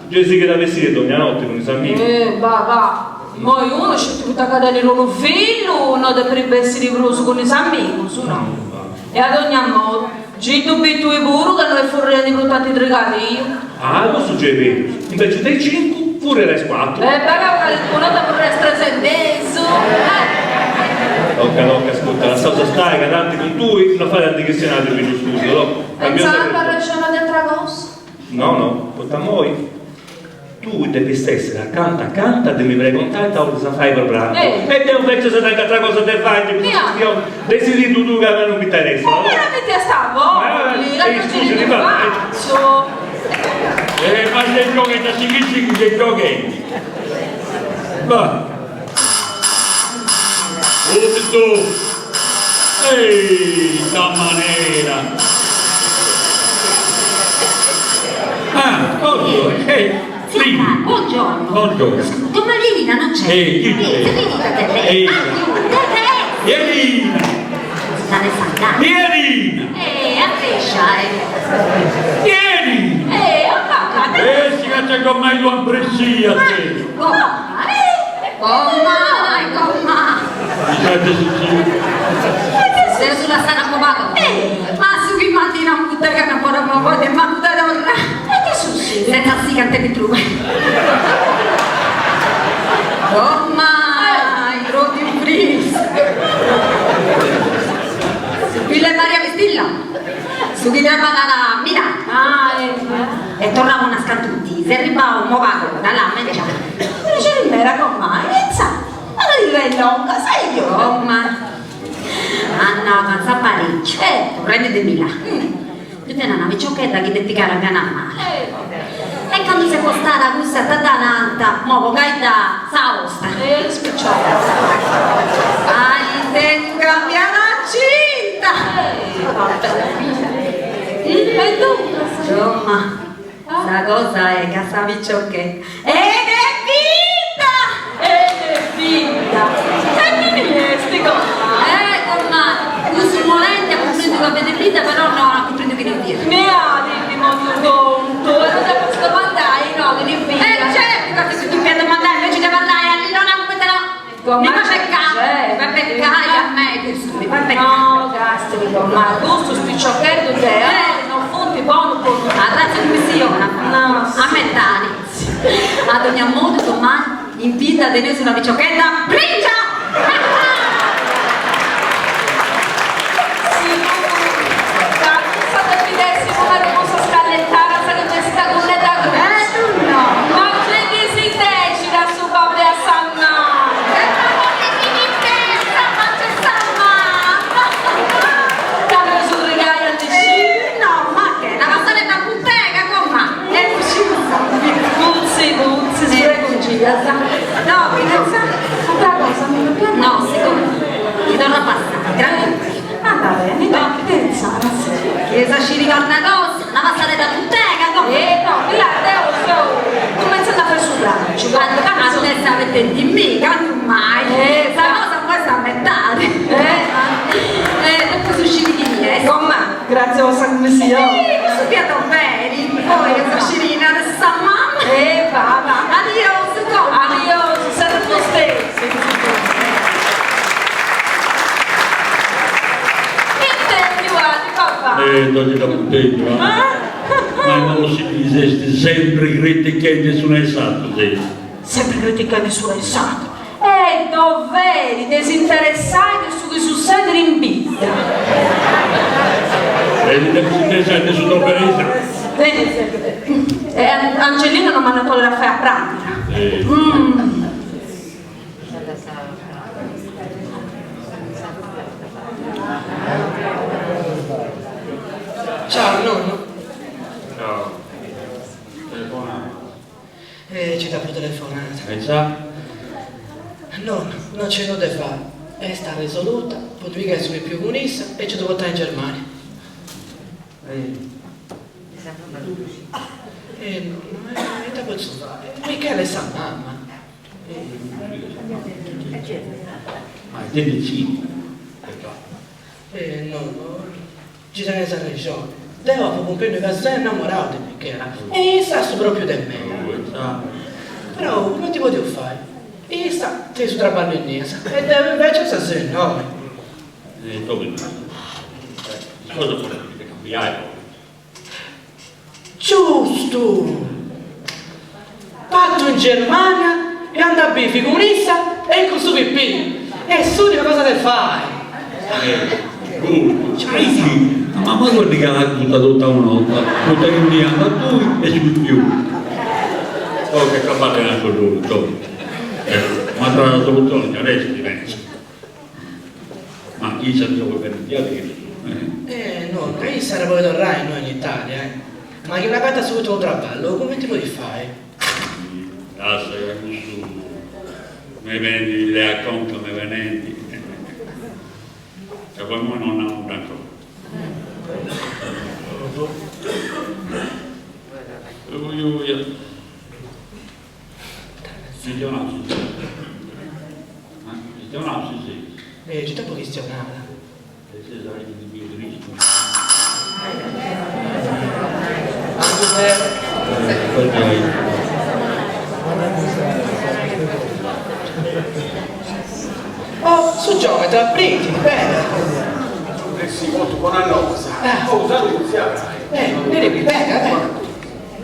[SPEAKER 4] Gesù che da vestire ogni notte con i suoi amici.
[SPEAKER 2] Eh, va, va. Moi uno c'è tutta cadere un figlio, non dovrebbe essere ripreso con i suoi amici, no? E ad ogni modo, ci tu tu pure che noi vorrei di tanti trigati io.
[SPEAKER 4] Ah, questo c'è vero. Invece dei 5, pure le 4.
[SPEAKER 2] Eh, bella qualcuno da vorrei essere senteso. Eh,
[SPEAKER 4] Tocca, tocca, ascolta, la stessa stai, che tanti con tu, non fai tanti questionati per lo studio, no? Cambio
[SPEAKER 2] pensando
[SPEAKER 4] sempre.
[SPEAKER 2] alla scena dell'altra cosa.
[SPEAKER 4] No, no, porta moi. Tu devi essere accanto accanto, devi preguntare cosa fai per bravo.
[SPEAKER 2] Eh.
[SPEAKER 4] E te invece se tanta altra cosa te fai, ti
[SPEAKER 2] Mia.
[SPEAKER 4] decidi tu tu che a me non mi interessa.
[SPEAKER 2] Ma
[SPEAKER 4] no?
[SPEAKER 2] veramente sta volta,
[SPEAKER 4] Eh,
[SPEAKER 2] la
[SPEAKER 4] eh,
[SPEAKER 2] non
[SPEAKER 4] scusi,
[SPEAKER 2] ce
[SPEAKER 4] ti
[SPEAKER 2] ne
[SPEAKER 4] fa-
[SPEAKER 2] faccio.
[SPEAKER 5] Eh, ma se giochi da sinistra che giochi. Va. Custu! Ehi, ita manera! Ah, buongiorno. Eh,
[SPEAKER 1] Zia Buongiorno.
[SPEAKER 5] Buongiorno.
[SPEAKER 1] Donna Lina non c'è.
[SPEAKER 5] Eh, chi c'è?
[SPEAKER 1] Zia Lina,
[SPEAKER 5] Eh.
[SPEAKER 1] Ah,
[SPEAKER 5] Pierina!
[SPEAKER 1] Sta nel sandale.
[SPEAKER 5] Pierina!
[SPEAKER 1] Eh, a crescia, eh.
[SPEAKER 5] Pierina!
[SPEAKER 2] Eh, a papà.
[SPEAKER 5] Eh, si caccia con mai tua impressia, te!
[SPEAKER 1] Comma, eh. Comma, comma.
[SPEAKER 5] Mi sente sì.
[SPEAKER 1] Se sulla strada povato. Eh, ma su chi mattina un bottega che ancora non vuole, ma tutta donna.
[SPEAKER 2] E che succede?
[SPEAKER 1] Senza si cante di true. Comma, i roti in fris. Su Pilla e Maria Vestilla. Su chi traballara a Milano.
[SPEAKER 2] Ah, eh.
[SPEAKER 1] E tornavano a scantutti, se arrivava un movato dalla mangiare.
[SPEAKER 2] Ma c'è in mera con mai, sa? Ma non è longa, sai io.
[SPEAKER 1] Comma. Anna avanza parecchio.
[SPEAKER 2] Eh.
[SPEAKER 1] Prende di Milano. Tu tieni una vecchiocchetta che ti picara piano a male.
[SPEAKER 2] Eh,
[SPEAKER 1] E quando si è costata questa tatananta, mo gaita saosta.
[SPEAKER 2] eh, spicciata.
[SPEAKER 1] Ai, te cambia la cinta!
[SPEAKER 2] Eh, vabbè. E dunque?
[SPEAKER 1] Insomma, sta cosa è che sa vecchiocchetta. Ed è vinta!
[SPEAKER 2] Ed è vinta. E mi viesti con
[SPEAKER 1] Eh, comma, questo volente ha compreso che avete vinta, però no, non ha compreso che non dire.
[SPEAKER 2] Ne ha di modo conto, e non ti posso domandare, no, che ne vinta.
[SPEAKER 1] Eh certo, che se tu mi domandare invece di parlare all'Ilona come te la...
[SPEAKER 2] Come
[SPEAKER 1] Mi fa
[SPEAKER 2] c'è?
[SPEAKER 1] peccare, mi fa peccare a me questo, mi fa peccare.
[SPEAKER 2] No, caspita, ma gusto spicciochetto te, eh, non fonti buono con...
[SPEAKER 1] A razza commissione,
[SPEAKER 2] No,
[SPEAKER 1] a metà. Ad ogni modo, domani invita a tenere una biciocchetta brigia!
[SPEAKER 2] Sicuro, la cosa che ti dessi come lo posso scallettare, sa che c'è sta con le da
[SPEAKER 1] Eh, tu no!
[SPEAKER 2] Ma c'è chi si decida su babbe a Sanna?
[SPEAKER 1] E ma non ti in testa, ma c'è sta mamma!
[SPEAKER 2] Cambio sul regalo di
[SPEAKER 1] Eh, no, ma che? La passare da bottega, comma! È uscita!
[SPEAKER 2] Guzzi, guzzi, sprecugia.
[SPEAKER 1] No, fidanzata!
[SPEAKER 2] Altra cosa, mi piace.
[SPEAKER 1] No, secondo me, ti torno a passare, tranquillo.
[SPEAKER 2] Ah, va bene, dai, pensare.
[SPEAKER 1] Chiesa ci ricorda una cosa, la passare da bottega, come?
[SPEAKER 2] Eh no, là, adesso cominciano a fare su braccio.
[SPEAKER 1] Quando adesso avete di me, quando mai?
[SPEAKER 2] Eh,
[SPEAKER 1] Sta cosa poi sta a metà.
[SPEAKER 2] Eh.
[SPEAKER 1] Eh, dopo uscire di via, eh.
[SPEAKER 2] Insomma, grazie a vostra commissione.
[SPEAKER 1] Sì, questo piatto veri, poi che uscirina adesso sta mamma.
[SPEAKER 2] Eh, va, va.
[SPEAKER 1] Adios, come?
[SPEAKER 2] Adios, sarà tu stesso. Che tempi guardi, papà?
[SPEAKER 5] Eh, togli da punteggio, va? Ma non si esiste sempre criticando su un esatto, sì.
[SPEAKER 2] Sempre criticando su esatto. È dovere disinteressare su che succede in vita.
[SPEAKER 5] E di sempre su dopo esatto.
[SPEAKER 2] Vedi, eh, Angelino non mi hanno tolto la fai a pratica.
[SPEAKER 5] Eh,
[SPEAKER 3] Ciao nonno.
[SPEAKER 5] Ciao. Telefonato.
[SPEAKER 3] Eh, ci dà più telefonata.
[SPEAKER 5] Pensa?
[SPEAKER 3] Nonno, non c'è nulla da fare. È sta risoluta, può che sono più comunista e ci devo portare in Germania.
[SPEAKER 5] Eh,
[SPEAKER 3] Eh, nonno, eh, te posso fare? Michele sa mamma.
[SPEAKER 5] Ma te decidi. Perché?
[SPEAKER 3] Eh, nonno, ci sono questa regione. Devo comprendere che sei innamorato di Michela. E sa su proprio di me.
[SPEAKER 5] Pensa?
[SPEAKER 3] Però come ti potevo fare? E sa, te su traballo in nesa. E deve invece sa se no.
[SPEAKER 5] Eh, dove? Eh, cosa potrebbe cambiare?
[SPEAKER 3] Giusto! Patto in Germania e anda a bifi con Issa e con su pipì. È l'unica cosa che fai.
[SPEAKER 5] Eh, giusto. Sì, ma ma guardi che l'ha buttata tutta una volta, tutta che mi a tu e su più. Oh, che campate è anche giusto. Eh, ma tra la soluzione adesso penso. Ma chi sa dove per il che eh.
[SPEAKER 3] Eh no, no, Issa era poi tornare noi in Italia, eh. Ma che una carta subito un traballo, come ti puoi fare?
[SPEAKER 5] Lascia che su mi vendi le acconto, mi vendi. poi imoi no nau nudda ancora. Ui ui. Chistionaus si seis. Chistionaus si seis.
[SPEAKER 3] Eh, gei t'apu chistionada.
[SPEAKER 5] E ses aici ti biu tristu.
[SPEAKER 3] Oh, su giometra, brinchi, bene.
[SPEAKER 6] Essi contu bona nosa. Oh, s'annunziat.
[SPEAKER 3] Eh, neri, bene,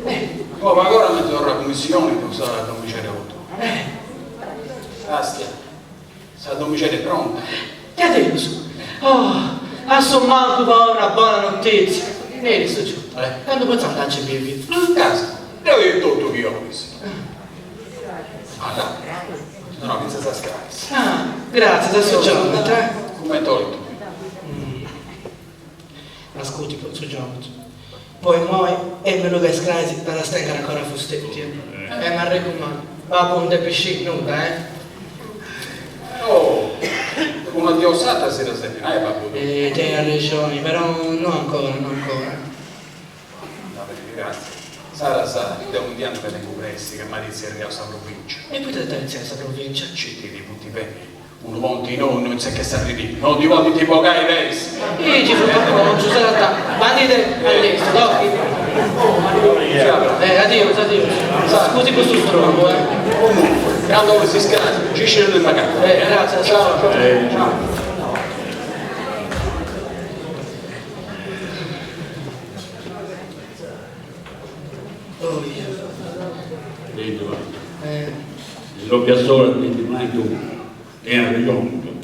[SPEAKER 3] bene.
[SPEAKER 6] Oh, ma ancora mi torra cummissioni po sa domixedda 'otu. Castia, sa domixedda est pronta.
[SPEAKER 3] Diaderus? Oh, a su mancu po una bona notizia. Neri, su giù, candu potzu andai a nci bivi?
[SPEAKER 6] Casa, deu etotu chi 'olis. Ah, no, no, no, fintzas sas crais.
[SPEAKER 3] Ah, gràtzias a su giometra.
[SPEAKER 6] Cumenti 'olit tui.
[SPEAKER 3] Ascurti, su giometra. Po immoi est mellus ca is crais ddas tengat ancora fusteti. E m'arrecumandu, babbu non depit sciri nudda, eh.
[SPEAKER 6] Oh, una dì o s'atra si ddas depit nai a babbu tuu.
[SPEAKER 3] Eh, tenis arrexoni, però no ancora, no ancora.
[SPEAKER 6] Va beni, grazie. Sara sa, deu mi ndi andu ca tengu pressi, ca m'at tzerriau sa provincia.
[SPEAKER 3] E poita t'at tzerriau sa provincia?
[SPEAKER 6] Citiri, funt fendi Unu ponti nou non c'est che s'arridiri, non ndi podint bogai peis.
[SPEAKER 3] Ih, ci fut acongiu, s'at bandite a lestru, tochi. Eh, adius, adius. Scusi po su strobu, eh.
[SPEAKER 6] Comunque, candu 'olis is crais, gei scidu de m'agatai.
[SPEAKER 3] Eh, gratzias, ciao.
[SPEAKER 6] Ciao.
[SPEAKER 3] Oh,
[SPEAKER 5] Eh. Proprio a sola ti mai tu, e arrexoni.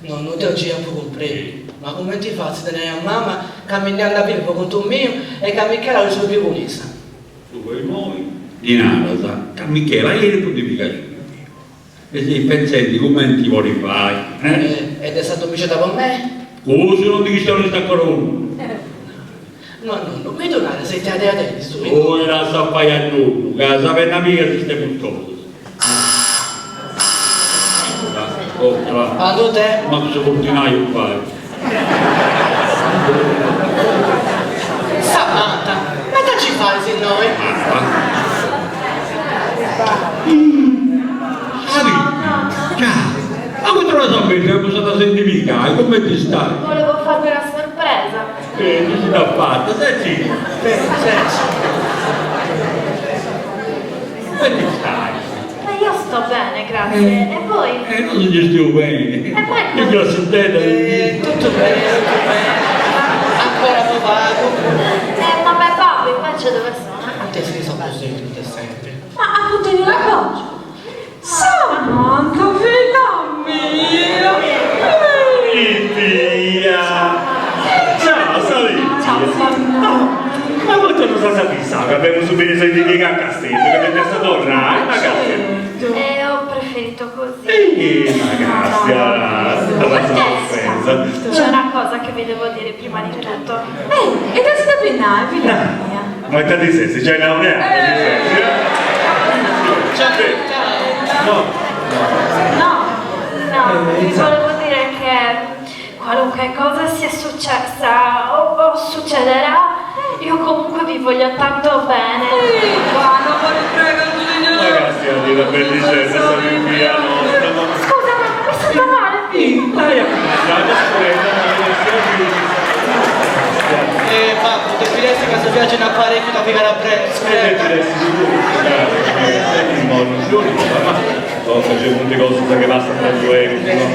[SPEAKER 3] Nonnu, deu gei apu cumprendi, ma cumenti fatzu a dda nai a mama ca mi ndi andu a bivi po contu miu e ca Michela 'olit su pipiu cun issa?
[SPEAKER 5] Tui po imoi ddi naras ca Michela 'enit po ndi pigai su pipiu e seis pentzendi cumenti podis fai,
[SPEAKER 3] eh? E de sa domixedda po mei?
[SPEAKER 5] Cussu non ndi chistionist ancora unu.
[SPEAKER 3] No, nonnu, mi ddu naras ita idea tenis tui?
[SPEAKER 5] Tui lassa fai a nonnu, ca sa penna mia sistemus cosas.
[SPEAKER 3] Andu te?
[SPEAKER 5] Mancu su portinaiu fait.
[SPEAKER 3] Samantha, ma ita nci fais innoi?
[SPEAKER 5] Ciao! Ma poita no as abertu ca m'as a sentiri pigai, cumenti stai?
[SPEAKER 7] Volevo farvi una sorpresa.
[SPEAKER 5] Eh, chi si dd'at fata, setzi!
[SPEAKER 3] Beni, setzi.
[SPEAKER 5] Cumenti stai?
[SPEAKER 7] Ma io sto bene, grazie. E voi?
[SPEAKER 5] Eh, nosu nci steus beni.
[SPEAKER 7] E poi
[SPEAKER 5] Io chi s'intendit.
[SPEAKER 3] Eh, totu beni, totu beni. Ancora po pagu.
[SPEAKER 7] E mamma e babbu invece dove sono?
[SPEAKER 3] Ant essi in s'aposentu de sempri.
[SPEAKER 2] Ma apu tenniu un'acongiu. Samantha, filla mia!
[SPEAKER 4] Filla! Ciao, Salì!
[SPEAKER 2] Ciao, Samantha!
[SPEAKER 4] Ma poita no s'as avisau ca femus su beni scientificu a Casteddu, ca depiast torrai, ma càstia!
[SPEAKER 7] E ho preferito così.
[SPEAKER 4] Ih, ma càstia,
[SPEAKER 7] Perché c'è una cosa che vi devo dire prima di tutto.
[SPEAKER 2] Ehi, ita si depit nai, filla mia?
[SPEAKER 4] Ma ita ti ses giai laureada ti ses?
[SPEAKER 7] No, no, vi volevo dire che qualunque cosa sia successa o, o succederà, io comunque vi voglio tanto bene.
[SPEAKER 4] Ma càstia ita bellixedda sa pipia nosta ma.
[SPEAKER 7] Scusa, ma mi sento male.
[SPEAKER 3] Eh babbu, depit essi ca su viaggiu in aparechiu t'at pigau a
[SPEAKER 4] E depit essi siguru, ma nci funt cosas chi passant luegus, no?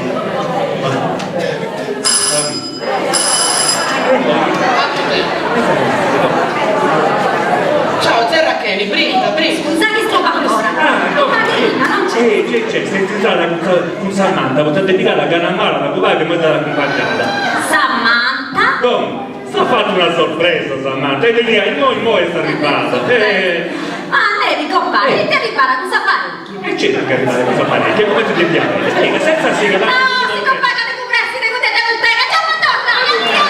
[SPEAKER 3] Ciao, zia Racheli, brinta, brinta.
[SPEAKER 1] Scusa chi stroba ancora. Caterina non c'è.
[SPEAKER 4] Eh, c'è, c'è, s'est intrada cun Samantha, poita at pigau gana mala da cubai e imoi dd'at acumpangiada.
[SPEAKER 1] Samantha?
[SPEAKER 4] Come? S'at fatu una sorpresa Samantha, e benia immoi immoi est arribada. Eh.
[SPEAKER 1] Ah, neri compari, e ti arribada cun s'aparecchiu.
[SPEAKER 4] E certu chi arribada cun s'aparecchiu, cumenti depiat essi, senza siga.
[SPEAKER 1] No, si compari de cumpressi de cudedda buttega, già po torrai, addio!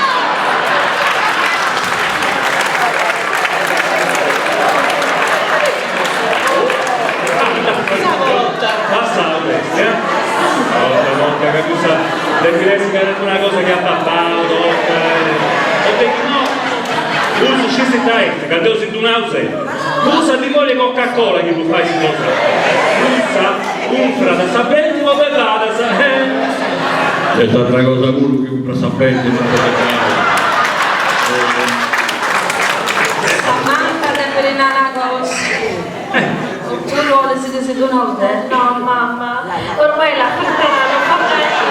[SPEAKER 3] Sa volta.
[SPEAKER 4] Passau est, eh? Porta, porta, ca cussa. Depit essi calincuna cosa chi at papau, toca, o de chi no, custu scis ita est, ca deu si ddu nau sempri, cussa dimònia 'e coca cola chi bufais bosatrus, cussa unfrat sa brenti po de badas, eh!
[SPEAKER 5] Est atra cosa puru chi unfrat sa brenti po de badas.
[SPEAKER 2] Samantha depit nai una cosa. Oppuru 'olis chi si ddu nau deu? No mamma, ormai la frutta l'ho fatta io.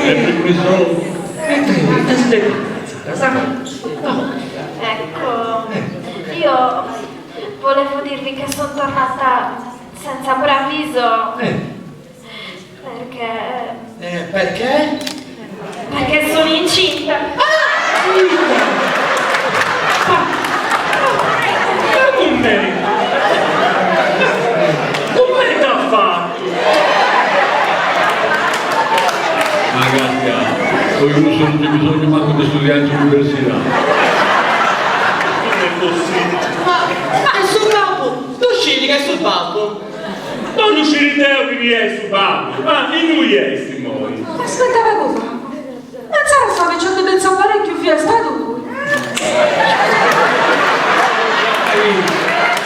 [SPEAKER 5] E pri prus
[SPEAKER 4] Ita si depit nai
[SPEAKER 7] Ecco, io volevo dirvi che sono tornata senza preavviso perché
[SPEAKER 3] Perché?
[SPEAKER 7] Perché sono incinta.
[SPEAKER 4] Ma cumenti? Cumenti at fatu?
[SPEAKER 5] Ma Castia, po cussu non c'è bisognu mancu de studiai in s'universidadi.
[SPEAKER 4] Non est possibili.
[SPEAKER 3] Ma ma su babbu, ddu sciri ca est su babbu.
[SPEAKER 4] Non ddu sciri deu chini est su babbu, ma innui est immoi?
[SPEAKER 2] Aspetta pagu pagu, ma insaras sa picioca de s'aparecchiu fiasta tui?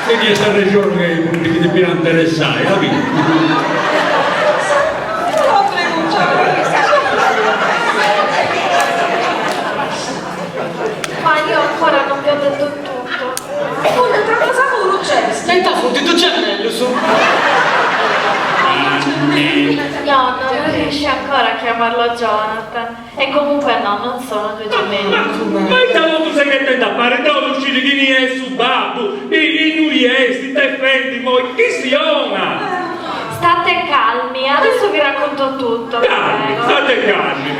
[SPEAKER 5] Teniast arrexoni ca chi ti fiat interessai, la bì.
[SPEAKER 7] Ma io ancora non vi ho detto tutto.
[SPEAKER 2] Un'atra cosa puru nc'est.
[SPEAKER 3] E ita funt dus gemellus?
[SPEAKER 7] No, no, non riesci ancora a chiamarlo Jonathan. E comunque no, non sono due gemelli.
[SPEAKER 4] Ma ita totu ses ghetendi a pari, deu 'ollu sciri chini est su babbu, innui est, ita est fendi immoi, chistiona!
[SPEAKER 7] State calmi, adesso vi racconto tutto, vi
[SPEAKER 4] Calmi,
[SPEAKER 7] prego.
[SPEAKER 4] state calmi,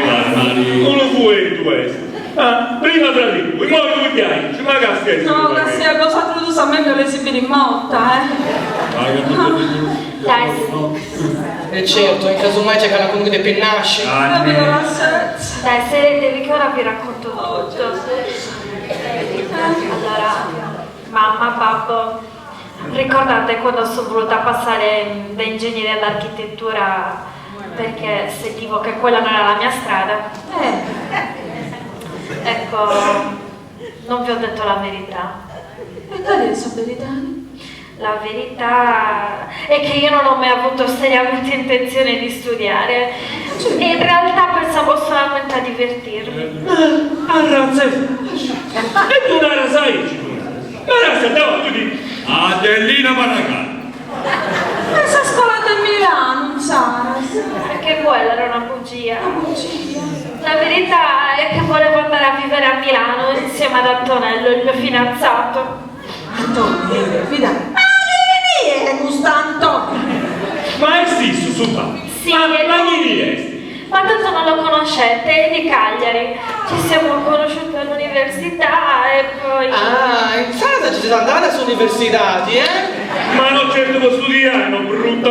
[SPEAKER 4] unu fueddu est. Ah, prima fradi tuu, immoi tui diaici, ma castia est
[SPEAKER 2] No, castia, bosatrus dus a mei mi 'oleis biri morta, eh.
[SPEAKER 7] Dai.
[SPEAKER 3] E certu, in casu mai nc'est calincunu chi depit nasci.
[SPEAKER 7] Dai, sedetevi che ora vi racconto tutto. Allora, mamma, babbo, ricordate quando sono voluta passare da ingegneria all'architettura perché sentivo che quella non era la mia strada? Ecco, non vi ho detto la verità.
[SPEAKER 2] E cali est sa beridadi?
[SPEAKER 7] La verità è che io non ho mai avuto seriamente intenzione di studiare e in realtà pensavo solamente a divertirmi.
[SPEAKER 4] Arratza 'e facci! E ddu naras aici, ddu naras. Ma naras deu tu di.
[SPEAKER 5] Adelina Barracano.
[SPEAKER 2] Ma sa scola de Milano, insaras?
[SPEAKER 7] Anche quella era una bugia.
[SPEAKER 2] Una bugia.
[SPEAKER 7] La verità è che volevo andare a vivere a Milano insieme ad Antonello, il mio fidanzato.
[SPEAKER 2] Antonello, fida. Ma chini est custu Antonello?
[SPEAKER 4] Ma est issu su babbu?
[SPEAKER 7] Sì,
[SPEAKER 4] Ma
[SPEAKER 7] è
[SPEAKER 4] ma
[SPEAKER 7] lui.
[SPEAKER 4] chini est?
[SPEAKER 7] Ma tanto non lo conoscete, è di Cagliari. Ci siamo conosciuti all'università e poi...
[SPEAKER 3] Ah, insaras nci ses andada a s'universidadi, eh?
[SPEAKER 4] Ma no certu po studiai, no brutta...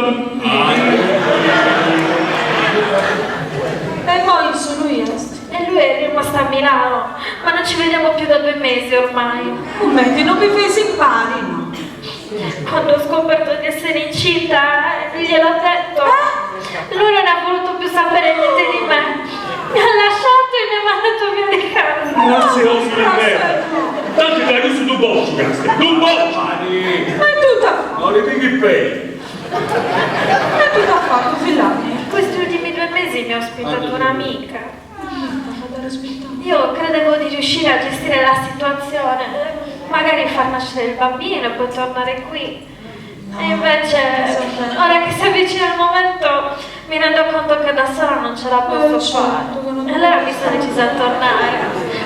[SPEAKER 2] E immoi issu innui est?
[SPEAKER 7] E lui è rimasto a Milano, ma non ci vediamo più da due mesi ormai.
[SPEAKER 2] Cumenti, non biveis impari, no?
[SPEAKER 7] Quando ho scoperto di essere incinta, gliel'ho detto. Lui non ha voluto più sapere niente di me. Mi ha lasciato e mi ha mandato via di casa.
[SPEAKER 4] Grazie, ospite merda. Tanti dai cussu ddu bociu, castia, ddu bociu!
[SPEAKER 2] Ma e tui ita
[SPEAKER 5] No li pighis pei.
[SPEAKER 2] E tui ita as fatu, filla mia?
[SPEAKER 7] Questi ultimi due mesi mi ha ospitato un'amica. Io credevo di riuscire a gestire la situazione, magari far nascere il bambino e poi tornare qui. E invece, ora che si avvicina il momento, mi rendo conto che da sola non ce la posso fare. E allora mi sono decisa a tornare.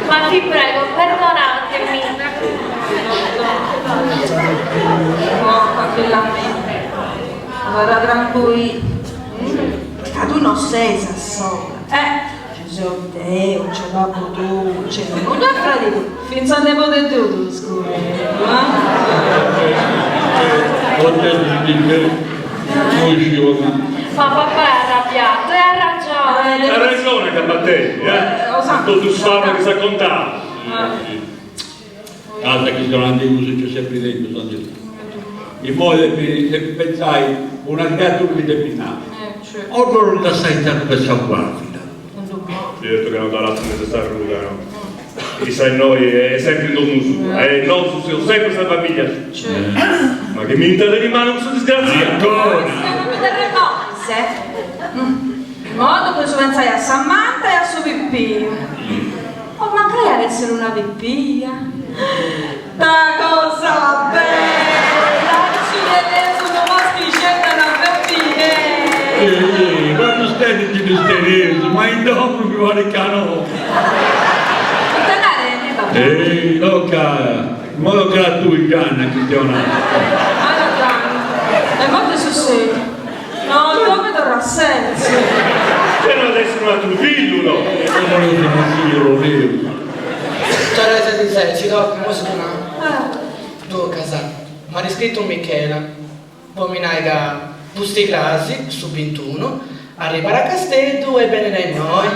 [SPEAKER 7] Ma vi prego, perdonatemi.
[SPEAKER 2] Oh, filla mia. Abarra trancuillu. Ca tui no ses a sola. Eh, ci seu deu, nc'est babbu tuu, nc'est nonnu e fradi tuu, fintzas nebode tuu ddu scureddu, ah.
[SPEAKER 7] Ma papà è arrabbiato e ha ragione.
[SPEAKER 4] Ha ragione Cappatelli, eh? Totu su fama chi s'at contau.
[SPEAKER 5] Altra chi sono anche uso c'è sempre dentro, sono dentro. Immoi depi depi pentzai una creatura chi depit nasci. O ddu lassai intzandus de sa guardia.
[SPEAKER 4] Certu ca no dda lassu in mesu 'e s'arruga, no. Issa innoi est sempri in domu sua e nosu seus sempri sa familia sua. Ma chi mi intrat in manu cussu disgratziau.
[SPEAKER 5] Ancora!
[SPEAKER 2] Non mi dd'arremonis, eh! Immoi depeus pentzai a sa manta e a su pipiu. O mancai at essiri una pipia. Ta cosa bella! Nci teneus unu maschixeddu e una feminedda!
[SPEAKER 5] Eh, candu stendi nci ddus teneus, ma in domu mi parit ca no.
[SPEAKER 2] Ita narendi, babbai?
[SPEAKER 5] Eh, toca, immoi tocat a tui Gianna a chistionai.
[SPEAKER 2] Allora Gianna, e immoi ita sussedi? No, deu mi torru a setzi.
[SPEAKER 4] Che no at essi un atru fillu, no?
[SPEAKER 5] E no boleus unu fillu, boleus.
[SPEAKER 3] Torrai a ti setzi, toca, immoi si ddu nau. Duncas, m'at iscritu Michela, po mi nai ca pusti crasi, su bintunu, arribat a Casteddu e benit a innoi.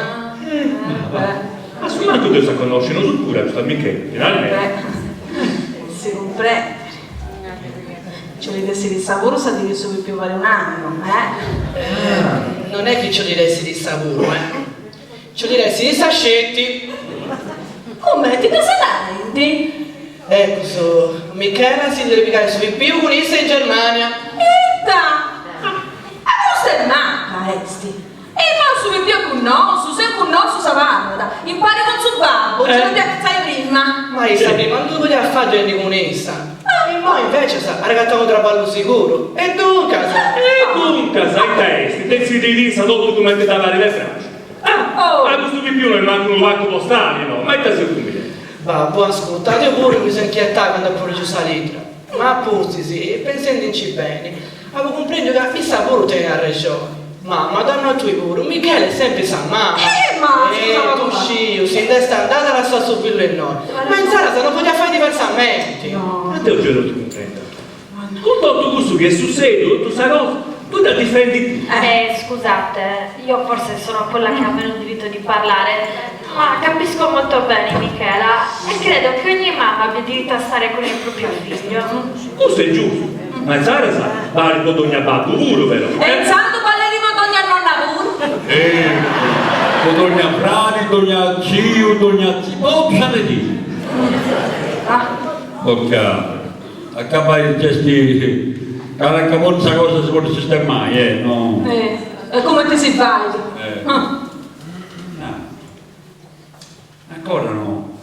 [SPEAKER 4] Ma a su mancu dd'eus a connosci nosu puru a custa Michela, finalmenti.
[SPEAKER 2] Si cumprendit. Nci 'olit essiri issa puru sa dì chi su pipiu fait un'annu, eh?
[SPEAKER 3] Non est chi nci 'olit essiri issa puru, eh? Nci 'olit essiri issa sceti.
[SPEAKER 2] Cumenti ita ses narendi?
[SPEAKER 3] Ecus, Michela si 'olit pigai su pipiu cun issa in Germania.
[SPEAKER 2] Ita? Ma custa est maca, esti? E immoi su pipiu est cun nosu, seu cun nosu s'abarrat, impari cun su babbu, nci ddu depiat prima.
[SPEAKER 3] Ma issa prima non ddu podiat fai genti cun issa. Immoi invecias at agatau unu traballu siguru e duncas.
[SPEAKER 4] E duncas, ita est? Detzidit issa totu cumenti dda parit e praxit. Ah, a custu pipiu no est mancu unu pacu postali, no? Ma ita seus cumbinendi?
[SPEAKER 3] Babbu, ascurta, deu puru mi seu inchietau candu apu lìgiu sa litra, ma a pustis, pensendi-nci beni, Apu cumprendiu ca issa puru tenit arrexoni. Mama, dda nau a tui puru, Michela est sempri sa mama.
[SPEAKER 2] Eh, ma scusa
[SPEAKER 3] ma ddu sciu, si nd'est andada at lassau su fillu innoi. Ma insaras no podiat fai diversamenti.
[SPEAKER 4] Ma deu gei no ti cumprendu. Cun totu cussu chi est sussediu, totu sa cosa, tui dda difendis puru.
[SPEAKER 7] Eh, scusate, io forse sono quella che ha meno diritto di parlare, ma capisco molto bene Michela e credo che ogni mamma abbia diritto a stare con il proprio figlio.
[SPEAKER 4] Custu est giustu. Ma insaras balit po dogna babbu puru però.
[SPEAKER 2] E intzandu ballit po dogna nonna puru.
[SPEAKER 5] E po dogna fradi, dogna tziu, dogna tzia, po totu sa de dì. Poca, acabai nc'est calincuna borta sa cosa si podit sistemai, eh, no.
[SPEAKER 2] E cumenti si fait?
[SPEAKER 5] Ancora no,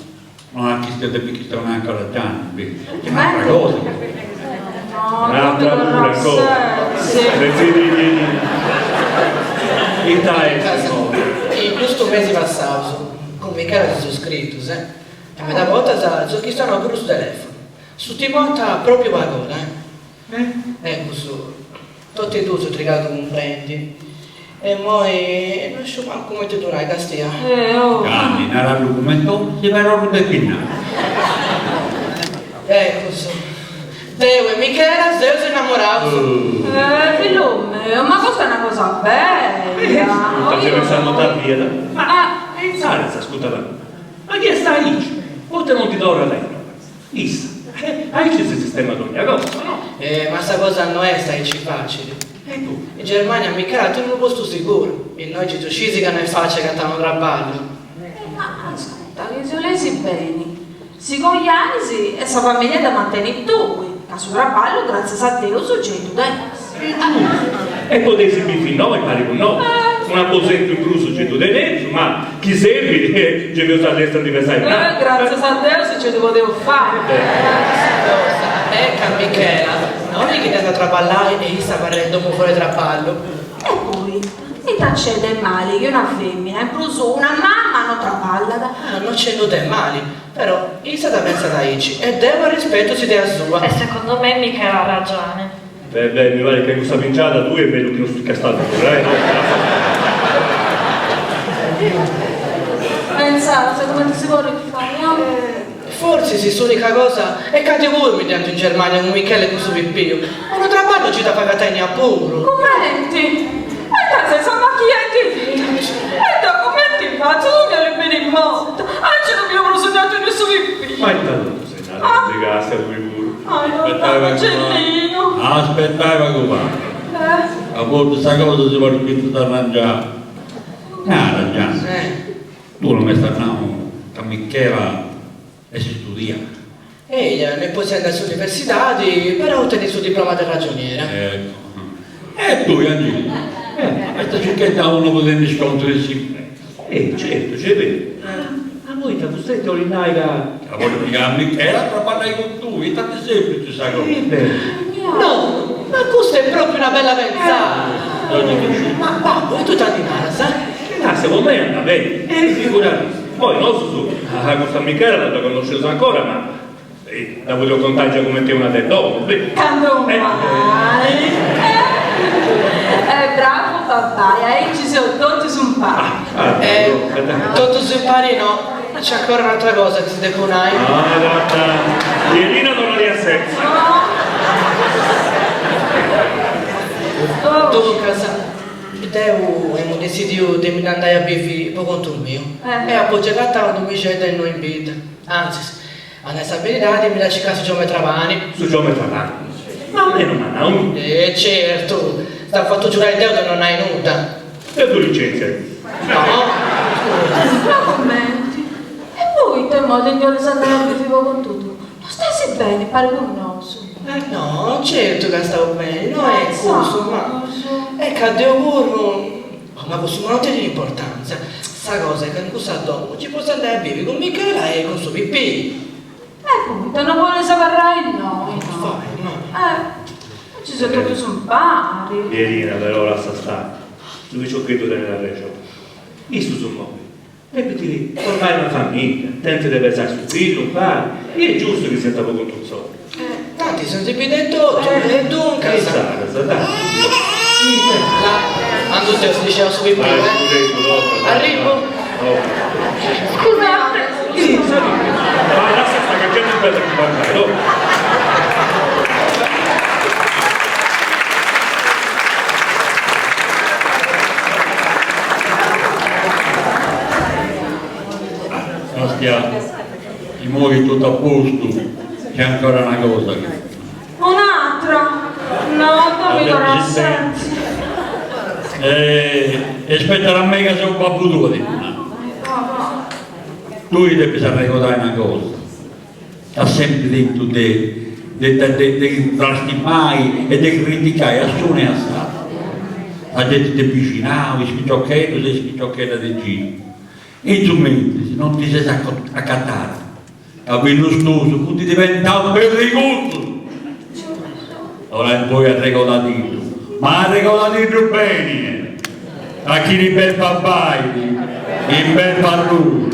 [SPEAKER 5] no at chistioni, depit chistionai ancora Gianni, inveci, c'è un'altra cosa.
[SPEAKER 4] Un'altra puru ancora. Ita est imoi?
[SPEAKER 3] In custu mesi passaus, cun Michela si seus scritus, e meda bortas seus chistionaus puru a su telefunu. S'urtima 'orta propriu pag'ora, eh. Ecus, totu e duus eus trigau de cumprendi. E immoi no sciu mancu cumenti ddu nai, castia.
[SPEAKER 5] Gianni, naraddu cumenti 'olis, però ddu depis nai.
[SPEAKER 3] Ecus, deu e Michela seus innamoraus.
[SPEAKER 2] Eh, fillu meu, ma custa est una cosa bella.
[SPEAKER 4] Ita seu pentzandu dda fiat. Ma e insaras, ascurta ma chi est aici, poita non ti torrat a innoi? Issa, Eh, aici si sistemat dogna cosa, no?
[SPEAKER 3] Eh, ma sa cosa no est aici facili.
[SPEAKER 4] E tu?
[SPEAKER 3] In Germania Michela tenit unu postu siguru, innoi gei ddu scis ca no est facili agatai unu traballu.
[SPEAKER 2] Ma ascurta, chi si 'oleis beni, si coiais e sa familia dda mantenis tui, ca su traballu gratzias a Deus gei ddu tenis.
[SPEAKER 4] E podeis bivi innoi impari cun nosu. Un'aposentu in prus gei ddu teneus, ma chi serbit gei feus a lestru a ndi pesai un'atru.
[SPEAKER 2] Gràtzias a Deus gei ddu podeus fai.
[SPEAKER 3] Est ca Michela no 'olit chi deu ande a traballai e issa abarrai in domu fora 'e traballu.
[SPEAKER 2] E poi, ita nc'est de mali chi una femina, in prus una mama, no traballat?
[SPEAKER 3] No nc'est nudda 'e mali, però issa dda pensat aici e deu arrispetu s'idea sua.
[SPEAKER 7] E secondo me Michela ha ragione.
[SPEAKER 4] Beh, beh, mi parit ca in custa pingiada tui est mellus chi no spicast puru, eh?
[SPEAKER 2] E insaras, cumenti si podit fai, no?
[SPEAKER 3] Fortzis s'unica cosa est ca deu puru mi ndi andu in Germania cun Michele e cun su pipiu, ma unu traballu gei dd'apu agatai innia puru.
[SPEAKER 2] Cumenti? E ita ses amachiendi ti? E deu cumenti fatzu? Dogna libiri morta, aici no biu prus neanche su pipiu.
[SPEAKER 4] Ma ita totu ses narendi, castia tui puru.
[SPEAKER 2] Ai, nonna, Cellino.
[SPEAKER 5] Aspettai pagu pagu. A bortas sa cosa si podit fintzas arrangiai. Nara Gianni, tui non m'est nau ca Michela est studiada.
[SPEAKER 3] Eia, no est potzia andai a s'universidadi, però tenit su diploma de ragioniera.
[SPEAKER 5] Ecco. E tui Angelicu, est circhendi a unu po tenni is contus de s'impresa.
[SPEAKER 4] E certu, c'est beru. Ma poita fustei ti 'olit nai ca.
[SPEAKER 5] Ca bolit pigai a Michela a traballai cun tui, ita ti semplici sa cosa.
[SPEAKER 3] No, ma custa est propriu una bella pentzada. Ma babbu, e tui ita ndi naras?
[SPEAKER 4] Lassia, po mei andat beni. E figuradì. Poi nosus a custa Michela no dda connosceus ancora, ma Dda podeus contai giai cumenti una de domu, beh.
[SPEAKER 2] Candu mai? Eh, bravu babbai, aici seus totus impari.
[SPEAKER 3] Eh, totus impari no, nc'est ancora un'atra cosa chi si depu nai.
[SPEAKER 4] Ah, guarda, Pierina torradi a setzi.
[SPEAKER 3] Duncas, deu emu detzidiu de mi nd'andai a bivi po contu miu e apu giai agatau una domixedda innoi in bidda, antzis, A nai sa beridadi mi dd'at circada su giometra Pani.
[SPEAKER 4] Su giometra Pani? Ma a mei non m'at nau nudda.
[SPEAKER 3] E certu, dd'at fatu giurai deu de non nai nudda.
[SPEAKER 4] E ddu licentziat.
[SPEAKER 3] No.
[SPEAKER 2] Ma cumenti? E poita imoi ti ndi 'olis andai a bivi po contu tuu? No stais beni impari cun nosu?
[SPEAKER 3] No, certu ca stau beni, no est cussu, ma est ca deu puru Ma cussu ma no tenit importantzia, sa cosa est ca in cussa domu nci potzu andai a bivi cun Michela e cun su pipiu.
[SPEAKER 2] E poita no bolis abarrai innoi?
[SPEAKER 3] No fait, no.
[SPEAKER 2] Eh, nci seus totus impari.
[SPEAKER 4] Pierina però lassa stai, su piciocheddu tenit arrexoni. Issus immoi depint formai una familia, tenint de pesai su fillu impari, e est giustu chi siant po contu insoru.
[SPEAKER 3] Tanti seus in bidda etotu e duncas.
[SPEAKER 4] Insaras, dai.
[SPEAKER 3] Là, andu deu si sciau su pipiu, eh. Arribu.
[SPEAKER 7] Scusate.
[SPEAKER 4] Vai, lassa stai ca gei non fait a cumandai, no.
[SPEAKER 5] Castia, imoi totu a postu, nc'est ancora una cosa chi.
[SPEAKER 2] Un'atra? No, no mi torru a setzi.
[SPEAKER 5] E spettat a mei ca seu babbu tuu a ti ddu nai. Tui depis arregodai una cosa, ca as sempri tentu de de de frastimai e de criticai a s'unu e a s'atru, sa genti de bixinau, is piciocheddus e is piciocheddas de giru. In su mentris non ti ses acatada ca fillus tuus funt diventaus perrigutus. Ora in poi arregodadiddu, ma arregodadiddu beni, ca chini in belva fait, in belva arruit.